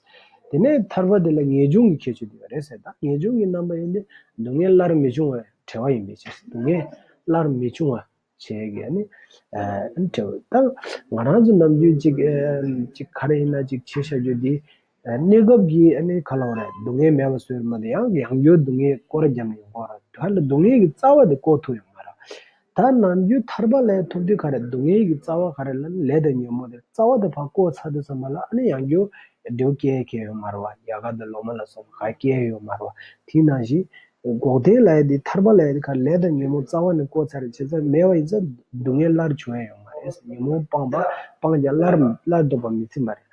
དེ་ནས་ཐར་པ་དེ་ལ་ངེས་འབྱུང་གི་ཁྱད་ཆོས་དེ་ཡོད་རེད་ཟེར། ད་ངེས་འབྱུང་གི་རྣམ་པ་ཡིན་ཏེ་སྡུག་བསྔལ་སླར་མི་འབྱུང་བའི་བྲལ་བ་ཡིན་པའི་ཕྱིར། སྡུག་བསྔལ་སླར་མི་འབྱུང་བ་བྱས་ཀྱི་ཨ་ནི། ཨ་ནི་བྲལ་བ་ད་ང་རང་ཚོ་ནམ་རྒྱུན་གཅིག་ཨ་གཅིག་ག་རེ་ཡིན་ན་གཅིག་བྱས་བཞག་རྒྱུ་དེ། གནས་སྐབས་ཀྱི་ཨ་ནི་ག་ལབ་དགོས་རེད། སྡུག་བསྔལ་མེད་པ་བཟོས་མ་གཏོགས་ཡང་ཡང་བསྐྱར་སྡུག་བསྔལ་སྐོར་ར་བརྒྱབ་ནས་ཡོང་གི་རེད། དེ་ལ་སྡུག་བསྔལ་གྱི་རྩ་བ་དེ་བཀོག་ཐུབ་ཡོད་མ་རེད། ད་ནམ་རྒྱུན་ཐར་པ་ལ་ཐོབ་དུས་ག་རེ་སྡུག་བསྔལ་གྱི་རྩ་བ་ག་རེ་ལབ་ན་ལས་དང་ཉོན་མོངས་དེ་རྩ་བ་དེ་ཕར་བཀོག་ཚར་དུས་ཙམ་པ་ལ་ཨ་ནི་ཡང་བསྐྱར་འབྲས་བུ་སྐྱེ་ཡ་ཡོད་མ་རེད་བ། ཡལ་ག་དང་ལོ་མ་ལ་སོགས་པ་ག་སྐྱེ་ཡ་ཡོད་མ་རེད་བ། དེ་ནང་བཞིན། འགོག་བདེན་ལབ་ཡ་དེ་ཐར་པ་ལབ་ཡ་དེ་ག་རེ་ལས་དང་ཉོན་མོངས་རྩ་བ་ནས་བཀོག་ཚར་རེད། བྱས་ཙང་མེད་པ་ཡིན་ཙང་སྡུག་བསྔལ་སླར་བྱུང་ཡ་ཡོད་མ་རེད། ཉོན་མོངས་སྤངས་པ་སྤངས་ཀྱང་སླར་སླར་ལྡོག་པ་མི་ཚིམ་པ་རེད།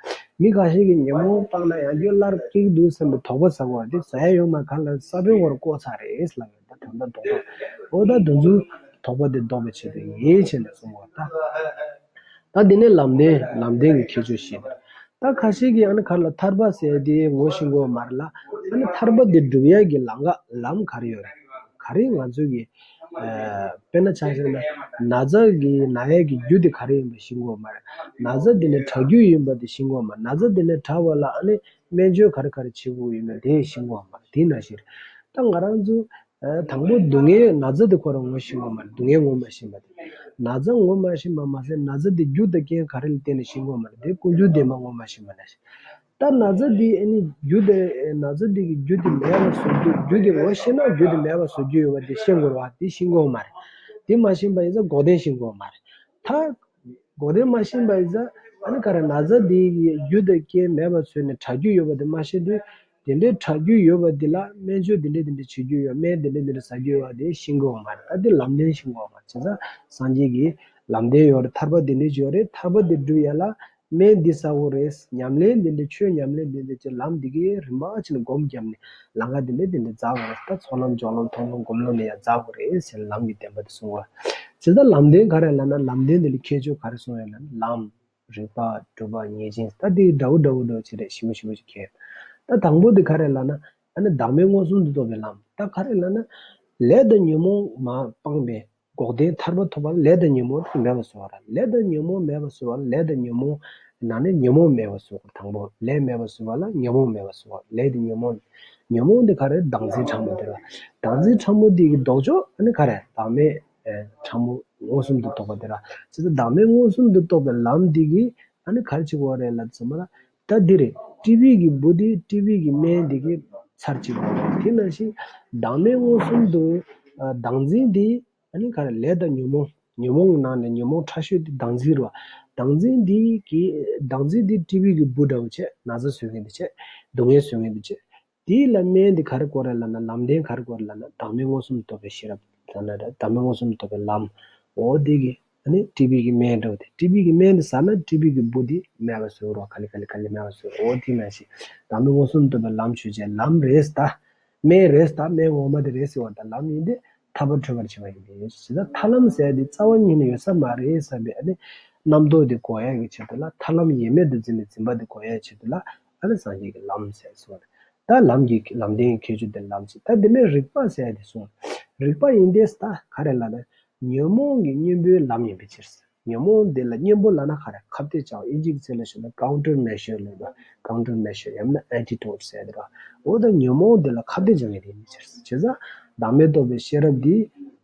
མི་ཁ་ཤས་ཀྱིས་ཉོན་མོངས་སྤངས་ན་ཡང་བསྐྱར་སླར་སྐྱེ་གི་འདུག་བསམ་པའི་དོགས་པ་ཟ་དགོས་པ་དེ་ཟ་ཡ་ཡོད་མ་རེད། ག་ལ་ས་བོན་བར་བཀོག་ཚར་རེད་ལབ་ཡོད། ད་དོན་དག་རྡོག་རྡོག་འོ་ད་དེ་ཚོའི་དོགས་པ་དེ་ཟློག་པའི་ཆེད་དུ་ཡིན་བྱས་ནས་གསུངས་པ་ད། ད་དེ་ནས་ལམ་བདེན་ལམ་བདེན་གྱི་ཁྱད་ཆོས་བཤད་པ། ད་ཁ་ཤས་ཀྱིས་ཨ་ནི་ག་རེ་ལ་ཐར་པ་ཟེར་དེ་ངོ་ཤེས་དགོས་མ་རེད་ལ། ཨ་ནི་ཐར་པ་དེ་སྒྲུབ་ཡ་གི་ལམ་ཁ་ལམ་ག་རེ་ཡོད་རེད། ག་རེ་ང་ཚོ་གི་ དཔེར་ན་ཆ་བཞག་ན་ན་ཚ་གི་ན་ཡས་ཀྱི་རྒྱུ་དེ་ག་རེ་ཡིན་པ་ཤེས་དགོས་མ་རེད། ན་ཚ་དེ་ནི་དྲག་རྒྱུ་ཡིན་པ་དེ་ཤེས་དགོས་མ་རེད། ན་ཚ་དེ་ནི་དྲག་པ་ལ་ཨ་ནི་སྨན་བཅོས་ག་རེ་ག་རེ་བྱེད་དགོས་ཡིན་པ་དེ་ཤེས་དགོས་མ་རེད། དེ་ནང་བཞིན་རེད། ད་ང་རང་ཚོ་དང་པོ་སྡུག་བསྔལ་ན་ཚ་དེ་ཁོ་རང་ངོ་ཤེས་དགོས་མ་རེད། སྡུག་བསྔལ་ངོ་མ་ཤེས་པ་དེ། ན་ཚ་ངོ་མ་ཤེས་པ་མ་ཟད་ན་ཚ་དེ་རྒྱུ་དང་རྐྱེན་ག་རེ་ལ་བརྟེན་ནས་ཤེས་དགོས་མ་རེད། དེ་ཀུན་འབྱུང་བདེན་པ་ངོ་མ་ཤེས་པ་ནང་བཞིན། ད་ན་ཚ་འདི་ཨ་ནི་རྒྱུ་དེ་ན་ཚ་འདི་གི་རྒྱུ་དེ་མེད་པ་བཟོ་རྒྱུ་རྒྱུ་དེ་ངོ་ཤེས་ན་རྒྱུ་དེ་མེད་པ་བཟོ་རྒྱུ་ཡོད་པ་དེ་ཤེས་དགོས་རེད་བ། དེ་ཤེས་དགོས་མ་རེད། དེ་མ་ཤེས་པ་ཡིན་ཙང་འགོག་བདེན་ཤེས་དགོས་མ་རེད། ད་འགོག་བདེན་མ་ཤེས་པ་ཡིན་ཙང་ཨ་ནི་ག་རེ་ན་ཚ་འདི་གི་རྒྱུ་དང་རྐྱེན་མེད་པ་བཟོས་ནས་དྲག་རྒྱུ་ཡོད་པ་དེ་མ་ཤེས་དུས་དེ་འདྲའི་དྲག་རྒྱུ་ཡོད་པ་འདི་ལ་སྨན་བཅོས་དེ་འདྲའི་དེ་འདྲའི་བྱེད་རྒྱུ་ཡོད། སྨན་དེ་འདྲའི་དེ་འདྲའི་ཟ་རྒྱུ་ཡོད་པ་དེ་ཤེས་དགོས་མ་རེད། ད་དེ་ལམ་བདེན་ཤེས་དགོས་མ་རེད། བྱས་ཙང་སངས་རྒྱས་ཀྱི་ལམ་བདེན་ཡོད་རེད། ཐར་པ་དེ་འདྲའི་ཡོད་རེད། ཐར་པ་དེ་སྒྲུབ་ཡ་ལ། སྨན་འདི་ཟ་དགོས་རེད། ཉམས་ལེན་འདི་འདྲ་ཆོས་ཉམས་ལེན་འདི་འདྲ་ཅིག་ལམ་འདི་གའི་རིམ་པ་ཅིག་ནས་སྒོམ་བརྒྱབ་ནས་ལམ་ཁ་འདི་འདྲ་འདི་འདྲ་འཛེག་དགོས་རེད། ད་ཚོགས་ལམ་སྦྱོར་ལམ་མཐོང་ལམ་སྒོམ་ལམ་ནས་ཡང་འཛེག་དགོས་རེད་ཟེར་ལམ་གྱི་བདེན་པ་འདི་གསུང་བ། བྱས་ཙང་ལམ་བདེན་ག་རེ་ལབ་ན་ལམ་བདེན་འདི་ལ་ཁྱད་ཆོས་ག་རེ་གསུང་ཡོད་ལབ་ན་ལམ། རིག་པ། སྒྲུབ་པ། ངེས་ཅན། ད་འདི་འདྲ་བོ་འདྲ་བོ་འདྲ་བོ་ཅིག་རེད། ཞིབ་མོ་ཞིབ་མོ་ཅིག་ཁྱེར། ད་དང་པོ་འདི་ག་རེ་ལབ་ན་ཨ་ནི་བདག་མེད་མངོན་སུམ་དུ་རྟོགས་པའི་ལམ། ད་ག་རེ་ལབ་ན་ལས་དང་ཉོན་མོངས་མ་སྤངས་པའི། འགོག་བདེན་ཐར་པ་ཐོབ་པ་ལ་ལས་དང་ཉོན་མོངས་དེ་མེད་པར་བཟོ་བ་རེད། ལས་དང་ཉོན་མོངས་མེད་པར་བཟོ་བ་ལ་ལས་དང་ཉོན་མོངས་ནང་ནས་ཉོན་མོངས་མེད་པར་བཟོ་དགོས། དང་པོ་ལས་མེད་པར་བཟོ་བ་ལ་ཉོན་མོངས་མེད་པར་བཟོ་བ། ལས་དང་ཉོན་མོངས། ཉོན་མོངས་དེ་ག་རེ་བདག་འཛིན་ཕྲ་མོ་དེ་རེད། བདག་འཛིན་ཕྲ་མོ་དེ་གི་ལྡོག་ཕྱོགས་ཨ་ནི་ག་རེ་བདག་མེད་ཕྲ་མོ་མངོན་སུམ་དུ་རྟོགས་པ་དེ་རེད། བྱས་ཙང་བདག་མེད་མངོན་སུམ་དུ་རྟོགས་པའི་ལམ་དེ་གི་ཨ་ནི་ག་རེ་བྱེད་དགོས་རེད་ལབ་ཙམ་པ་ལ་ད་འདི་རེད། ཊི་བི་གི་འབུ་དེ་ཊི་བི་གི་སྨན་དེ་གི་ཚར་གཅིག་དགོས་རེད། དེ་ནང་བཞིན་བདག་མེད་མངོན་སུམ་དུ་བདག་འཛིན་དེ། ཨ་ནི་ག་རེ་ལས་དང་ཉོན་མོངས། ཉོན་མོངས་ཀྱི་ནང་ནས་ཉོན་མོངས་ཕྲ་ཤོས་དེ་བདག་འཛིན་རེད་བ། བདག་འཛིན་འདི་གི་བདག་འཛིན་འདི་ཊི་བི་གི་འབུ་འདྲ་བོ་བྱས། ན་ཚ་བཟོ་མཁན་དེ་བྱས། སྡུག་བསྔལ་བཟོ་མཁན་དེ་བྱས། དེ་ལ་སྨན་འདི་ག་རེ་དགོས་རེད་ལབ་ན་ལམ་བདེན་ག་རེ་དགོས་རེད་ལབ་ན་བདག་མེད་མངོན་སུམ་དུ་རྟོགས་པའི་ཤེས་རབ་ལབ་ན་རེད། བདག་མེད་མངོན་སུམ་དུ་རྟོགས་པའི་ལམ། འོ་དེ་གི་ཨ་ནི་ཊི་བི་གི་སྨན་འདྲ་བོ་དེ། ཊི་བི་གི་སྨན་དེ་ཟ་ན་ཊི་བི་གི་འབུ་དེ་མེད་པ་བཟོ་རོགས། ག་ལེ་ག་ལེ་ག་ལེ་མེད་པ་བཟོ་རོགས། འོ་དེ་ནང་བཞིན་བདག་མེད་མངོན་སུམ་དུ་རྟོགས་པའི་ལམ་ཞུ་བྱས་ལམ་རེད་ད། སྨན་རེད་ད། སྨན་ངོ་མ་དེ་རེད་ཟེར་བ་དང་ལམ་ཡིན་ཏེ་ཐར་པར་འཕྲོད་པར་བྱེད་པ་ཡིན་ཏེ། བྱས་ཙང་ཐར་ལམ་ཟེར་ཡ་དེ་རྩ་བ་ཉིད་ནས་ཡོད་ས་མ་རེད་བསམ་པའི་ཨ་ནི་རྣམ་རྟོག་དེ་འགོག་ཡ་གི་ཆེད་དུ་ལ། ཐར་ལམ་ཡེངས་མེད་དུ་འཛིན་པའི་འཛིན་པ་དེ་འགོག་ཡ་ཆེད་དུ་ལ་ཨ་ནི་སངས་རྒྱས་ཀྱི་ལམ་ཟེར་གསུངས་པ་རེད། ད་ལམ་གྱི་ལམ་བདེན་གྱི་ཁྱད་ཆོས་དེ་ལམ་ཟེར། ད་དེ་ནས་རིག་པ་ཟེར་ཡ་དེ་གསུངས། རིག་པ་ཡིན་ཏེ་ད་ག་རེ་ལབ་ན་ཉོན་མོངས་ཀྱི་གཉེན་པོའི་ལམ་ཡིན་པའི་ཕྱིར། ཉོན་མོངས་འདི་ལ་གཉེན་པོ་ལབ་ན་ག་རེ། ཁ་གཏད་བྱ་བ། ཨིན་ཇིའི་ཚིག་ལ་ཞུས་ན་counter measure ལབ་པ། counter measure ཡང་ན་antidote ཟེར་ཡ་དེ་རེད། འོ་ད་ཉོན་མོངས་འདི་ལ་ཁ་གཏད་བྱ་མཁན་དེ་ཡིན་ཕྱིར། བྱས་ཙང་བདག་མེད་རྟོགས་པའི་ཤེས་རབ་འདི་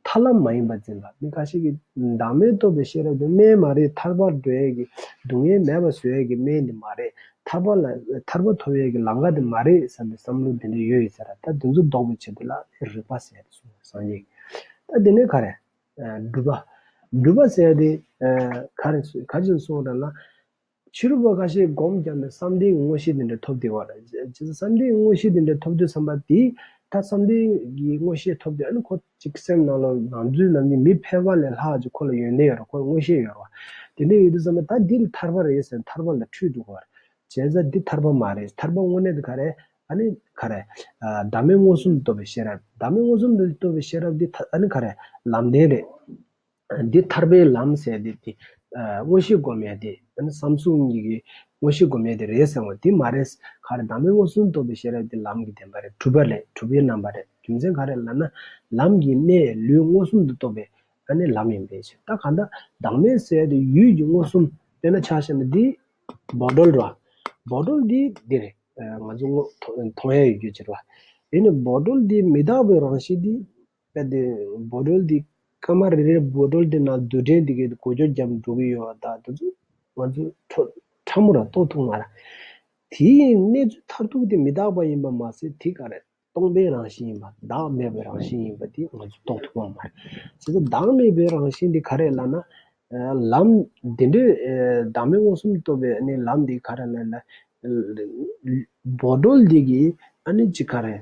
ཐར་ལམ་མ་ཡིན་པར་འཛིན་པ། མི་ཁ་ཤས་ཀྱིས་བདག་མེད་རྟོགས་པའི་ཤེས་རབ་འདི་སྨན་མ་རེད། ཐར་པར་འགྲོ་ཡས་ཀྱི་སྡུག་བསྔལ་མེད་པ་བཟོ་ཡས་ཀྱི་སྨན་འདི་མ་རེད། ཐར་པ་ལ་ཐར་པ་ཐོབ་ཡས་ཀྱི་ལམ་ཁ་འདི་མ་རེད་བསམ་པའི་བསམ་བློ་འདི་འདྲ་ཡོད་ཡོད་ས་རེད། ད་འདི་ཚོ་ལྡོག་པའི་ཆེད་དུ་ལ་རིག་པ་ཟེར་ཡ་དེ་གསུངས་པ་སངས་རྒྱས་ཀྱིས། ད་འདི་ནས་ག་རེ། སྒྲུབ་པ། སྒྲུབ་པ་ཟེར་ཡ་དེ་ག་རེ་ག་ཅི་གསུངས་ར་ན། ཕྱི་རོལ་པ་ཁ་ཤས་སྒོམ་བརྒྱབ་ནས་བསམ་གཏན་གྱི་མངོན་ཤེས་དེ་འདྲ་ཐོབ་བསྡད་པ་རེད། བྱས་ཙང་བསམ་གཏན་གྱི་མངོན་ཤེས་དེ་འདྲ་ཐོབ་དུས་བསམ་པ་དེ་ད་བསམ་གཏན་གྱི་མངོན་ཤེས་ཐོབ་དུས་ཨ་ནི་ཁོ་གཅིག་སེམས་ནང་ལ་ང་ཚོའི་ནང་གི་མི་ཕལ་པ་ལས་ལྷག་ཅིག་ཁོ་ལ་ཡོན་ཏན་ཡོད་རེད། ཁོ་ལ་མངོན་ཤེས་ཡོད་རེད་བ། དེ་འདྲ་ཡོད་དུས་བསམ་པ་ད་འདི་ལ་ཐར་པ་རེད་ཟེར་ཐར་པ་ལ་འཁྲུལ་འདུག་ག་བ་རེད། བྱས་ཙང་འདི་ཐར་པ་མ་རེད། ཐར་པ་དངོས་གནས་དེ་ག་རེད། ཨ་ནི་ག་རེ། བདག་མེད་མངོན་སུམ་དུ་རྟོགས་པའི་ཤེས་རབ། བདག་མེད་མངོན་སུམ་དུ་རྟོགས་པའི་ཤེས་རབ་འདི་ཐ་ཨ་ནི་ག་རེ། ལམ་བདེན་རེད། འདི་ཐར་པའི་ལམ་ཟེར་འདི་དེ། མངོན་ཤེས་སྒོམ་ཡ་དེ་ཨ་ནི་བསམ་གཟུགས་གཉིས་ཀྱི་མངོན་ཤེས་སྒོམ་ཡ་དེ་རེད་ཟེར་བ་དེ་མ་རེད། ག་རེ། བདག་མེད་མངོན་སུམ་དུ་རྟོགས་པའི་ཤེས་རབ་དེ་ལམ་གྱི་བདེན་པ་རེད། གྲུབ་པ་རེད། གྲུབ་པའི་རྣམ་པ་རེད། རྒྱུ་མཚན་ག་རེ་ལབ་ན་ལམ་གྱི་གནས་ལུས་མངོན་སུམ་དུ་རྟོགས་པའི་ཨ་ནི་ལམ་ཡིན་པའི་ཕྱིར། ད་གང་ལྟར་བདག་མེད་ཟེར་ཡ་དེ་ཡུལ་གྱི་མངོན་སུམ། དཔེར་ན་ཆ་བཞག་ན་འདི་བོ་ཊོལ་རེད་བ། བོ་ཊོལ་འདི་འདི་རེད། ང་ཚོ་མཐོང་ཡ་ཡོད་རྒྱུ་ཅིག་རེད་བ། ཡིན་ནའི་བོ་ཊོལ་འདི་མི་རྟག་པའི་རང་བཞིན་འདི། དཔེ་དེ་བོ་ཊོལ་འདི་སྐར་མ་རེ་རེ་བོ་ཊོལ་འདི་ནང་རྡུལ་ཕྲན་འདི་གའི་གོ་ཆོད་རྒྱབ་འགྲོ་གི་ཡོད་པ་དང་དེ་ཚོ་ང་ཚོས་ཕྲ་མོ་ར་རྟོགས་ཐུབ་མ་རེད། དེའི་གནས་ཚུལ་མཐར་ཐུག་དེ་མི་རྟག་པ་ཡིན་པ་མ་ཟད་དེ་ག་རེ། སྟོང་པའི་རང་བཞིན་ཡིན་པ། བདག་མེད་པའི་རང་བཞིན་ཡིན་པ་དེ་ང་ཚོས་རྟོགས་ཐུབ་པ་མ་རེད། བྱས་ཙང་བདག་མེད་པའི་རང་བཞིན་དེ་ག་རེ་ལབ་ན། ལམ་འདི་འདྲའི་བདག་མེད་མངོན་སུམ་རྟོགས་པའི་ཨ་ནི་ལམ་འདི་ག་རེ་ལབ་ན། བོ་ཊོལ་འདི་གི་ཨ་ནི་ཅི་ག་རེ།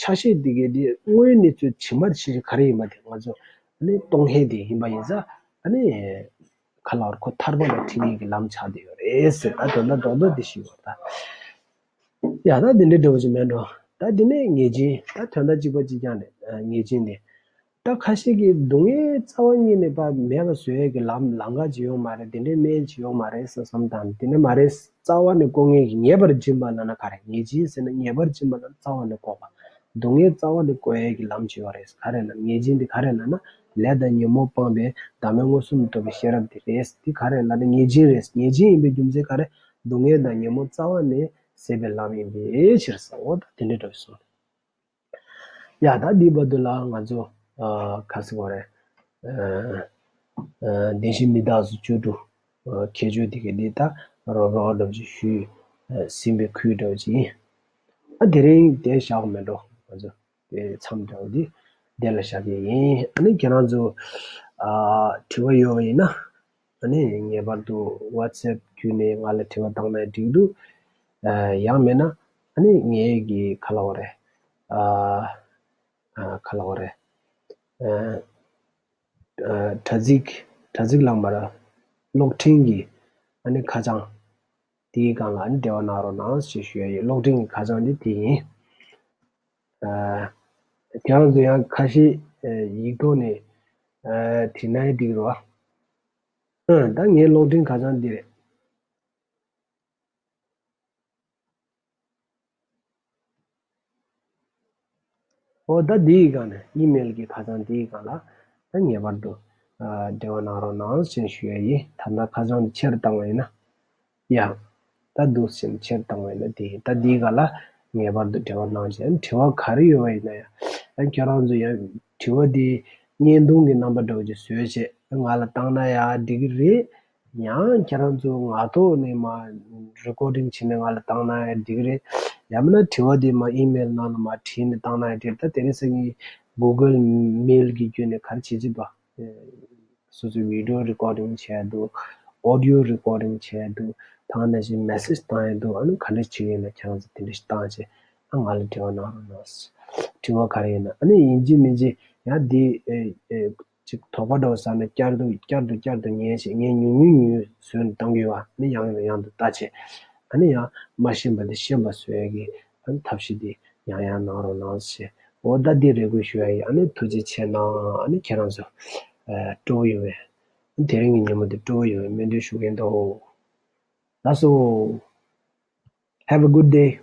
ཆ་ཤས་འདི་གའི་འདི་དངོས་གནས་ཚུལ་ཇི་མ་ཇི་བཞིན་ག་རེ་ཡིན་པ་དེ་ང་ཚོ་ཨ་ནི་རྟོགས་མཁན་དེ་ཡིན་པ་ཡིན་ཙང་ཨ་ནི། ག་ལ་བར་ཁོ་ཐར་པ་ལ་ཁྲིད་མཁན་གྱི་ལམ་ཆགས་བསྡད་ཡོད་རེད་ཟེར། ད་དོན་དག་རྡོག་རྡོག་འདི་ཞིག་ཡོད་ད། ཡ་ད་འདི་འདྲའི་འདྲ་བོ་ཅིག་མེད་འགྲོ། ད་འདི་ནས་ངེས་ཅན། ད་དོན་དག་གཅིག་པ་གཅིག་རྐྱང་རེད། ངེས་ཅན་དེ། ད་ཁ་ཤས་ཀྱིས་སྡུག་བསྔལ་རྩ་བ་ཉིད་ནས་ཕར་མེད་པ་བཟོ་ཡས་ཀྱི་ལམ་ལམ་ཁ་ཅིག་ཡོད་མ་རེད། དེ་འདྲའི་སྨན་ཅིག་ཡོད་མ་རེད་བསམ་བསམ་དང་དེ་འདྲ་མ་རེད། རྩ་བ་ནས་འགོག་མཁན་གྱི་ངེས་པར་འབྱིན་པ་ལབ་ན་ག་རེ། ངེས་ཅན་ཟེར་ན་ངེས་པར་འབྱིན་པ་ལབ་ན་རྩ་བ་ནས་འགོག་པ། སྡུག་བསྔལ་རྩ་བ་ནས་བཀོད་ཡས་ཀྱི་ལམ་ཅིག་ཡོད་རེད། ག་རེ་ལབ་ན། ངེས་ཅན་དེ་ག་རེ་ལབ་ན། ལས་དང་ཉོན་མོངས་སྤངས་པའི་བདག་མེད་མངོན་སུམ་དུ་རྟོགས་པའི་ཤེས་རབ་དེ་རེད། དེ་ག་རེ་ལབ་ན་ངེས་ཅན་རེད། ངེས་ཅན་ཡིན་པའི་རྒྱུ་མཚན་ག་རེ། སྡུག་བསྔལ་དང་ཉོན་མོངས་རྩ་བ་ནས་ཟད་པའི་ལམ་ཡིན་པའི་ཕྱིར་ཟེར། འོ་ད་དེ་འདྲའི་འདྲ་བོ་གསུངས། ཡ་ད་འདིའི་བར་དུ་ལ་ང་ཚོ་ཨ་ག་ཟེར་དགོས་རེད། ཨ་ཨ་བདེན་བཞི་མི་རྟག་སོགས་བཅུ་དྲུག་ཨ་ཁྱད་ཆོས་དེ་ག་དེ་ད་རོབ་རོབ་འདྲ་བོ་ཅིག་ཞུས་ཨ་ཟིན་པའི་ཁུལ་འདྲ་བོ་ཅིག་ཡིན། ཨ་དེ་རིང་དེ་བཞག་མེད་འགྲོ། ང་ཚོ་དེ་མཚམས་འདྲ་བོ་དེ་དེ་ལ་བཞག་གི་ཡིན། ཨ་ནི་ཁྱེད་རང་ཚོ་ཨ་དྲི་བ་ཡོད་པ་ཡིན་ན། ཨ་ནི་ངེས་པར་དུ་ཝ་ཊི་སེབ་བརྒྱུད་ནས་ང་ལ་དྲི་བ་བཏང་ན་འགྲིག་འདུག་ཨ་ཡང་མིན་ན་ཨ་ནི་ངའི་གི་ག་ལབ་དགོས་རེད། ཨ་ཨ་ག་ལབ་དགོས་རེད། ཨ་ཨ་དྲ་ཚིགས་དྲ་ཚིགས་ལ་མར་གློག་འཕྲིན་གྱི་ཨ་ནི་ཁ་བྱང་དེའི་སྒང་ལ་ཨ་ནི་འབྲེལ་བ་གནང་རོགས་གནང་ཞེས་ཞུ་ཡ་ཡིན། གློག་འཕྲིན་གྱི་ཁ་བྱང་འདི་དེ་ཡིན། ཨ་ཁྱེད་རང་ཚོ་ཡང་ཁ་ཤས་ཨ་ཡིག་ཐོག་ནས་ཨ་བྲིས་ན་འགྲིག་རེད་བ། ཨ་ད་ངའི་གློག་འཕྲིན་ཁ་བྱང་འདི་རེད། འོ་ད་འདིའི་སྒང་ནས་ཨི་མེལ་གྱི་ཁ་བྱང་འདིའི་སྒང་ལ་ད་ངེས་པར་དུ་ཨ་འབྲེལ་བ་གནང་རོགས་གནང་ཞེས་ཞུ་ཡ་ཡིན། ད་ལྟ་ཁ་བྱང་འདི་ཆེར་བཏང་བ་ཡིན་ན། ཡ། ད་འདུག་སེ་ཆེར་བཏང་བ་ཡིན་ན་དེ་ཡིན། ད་འདིའི་སྒང་ལ་ངེས་པར་དུ་འབྲེལ་བ་གནང་བྱས། དྲི་བ་ག་རེ་ཡོད་པ་ཡིན་ན་ཡང་ཁྱེད་རང་ཚོ་ཡང་དྲི་བ་དེ་བརྙན་ཐུང་གི་རྣམ་པ་འདྲ་བོ་ཅིག་བཟོས་བྱས་ང་ལ་བཏང་ན་ཡང་འགྲིག་གི་རེད། ཡང་ཁྱེད་རང་ཚོ་ངག་ཐོག་ནས་མར་རི་ཀོར་ཌིང་བྱས་ནས་ང་ལ་བཏང་ན་ཡང་འགྲིག་གི་རེད། ཡང་མིན་ན་དྲི་བ་དེ་མར་ཨི་མེལ་ནང་ལ་མར་བྲིས་ནས་བཏང་ན་ཡང་འགྲིག་ད་དེ་རིང་སང་ཉིན་གུ་གལ་མེལ་གྱི་བརྒྱུད་ནས་ག་རེ་བྱེད་ཀྱི་འདུག་སོ་སོའི་བི་ཌི་ཡོ་རི་ཀོར་ཌིང་བྱས་འདུག་ཨོ་ཌི་ཡོ་རི་ཀོར་ཌིང་བྱས་འདུག་དེ་ནང་བཞིན་མེ་སེ་ཇི་བཏང་ཡ་འདུག་ཨ་ནི་ག་འདྲ་བྱེད་ཀྱི་ཡིན་ན་ཁྱེད་རང་ཚོ་དེ་འདྲ་ཞིག་བཏང་བྱས་ཨ་ང་ལ་དྲི་བ་གནང་རོགས་གནང་། དྲི་བ་ག་རེ་ཡིན་ན་ཨ་ནི་ཡིན་གཅིག་མིན་གཅིག་ཡང་འདི་ཨེ་ཨེ། ཅིག་དོགས་པ་འདྲ་བོ་ཟ་ནས་བསྐྱར་དུ་བསྐྱར་དུ་བསྐྱར་དུ་ཉན་བྱས་ངས་ཉུང་ཉུང་ཉུང་ཉུང་བཟོས་ནས་བཏང་གི་ཡོད་པ། ཨ་ནི་ཡང་ནས་ཡང་དུ་བལྟ་བྱས། ཨ་ནི་ཡང་མ་ཤེས་པ་དེ་ཤེས་པ་བཟོ་ཡ་གི་ཨ་ནི་ཐབས་ཤེས་དེ་ཡང་ཡང་གནང་རོགས་གནང་ཞེས། འོ་ད་འདི་རེ་སྐུལ་ཞུ་ཡ་ཡིན། ཨ་ནི་ཐུགས་རྗེ་ཆེ་གནང་། ཨ་ནི་ཁྱེད་རང་ཚོ་ཨ་སྤྲོ་པོ་ཡོང་བའི་དེ་རིང་གི་ཉིན་མོ་དེ་སྤྲོ་པོ་ཡོང་བའི་སྨོན་འདུན་ཞུ་གིན་འདུག་ལགས་སོ། Have a good day.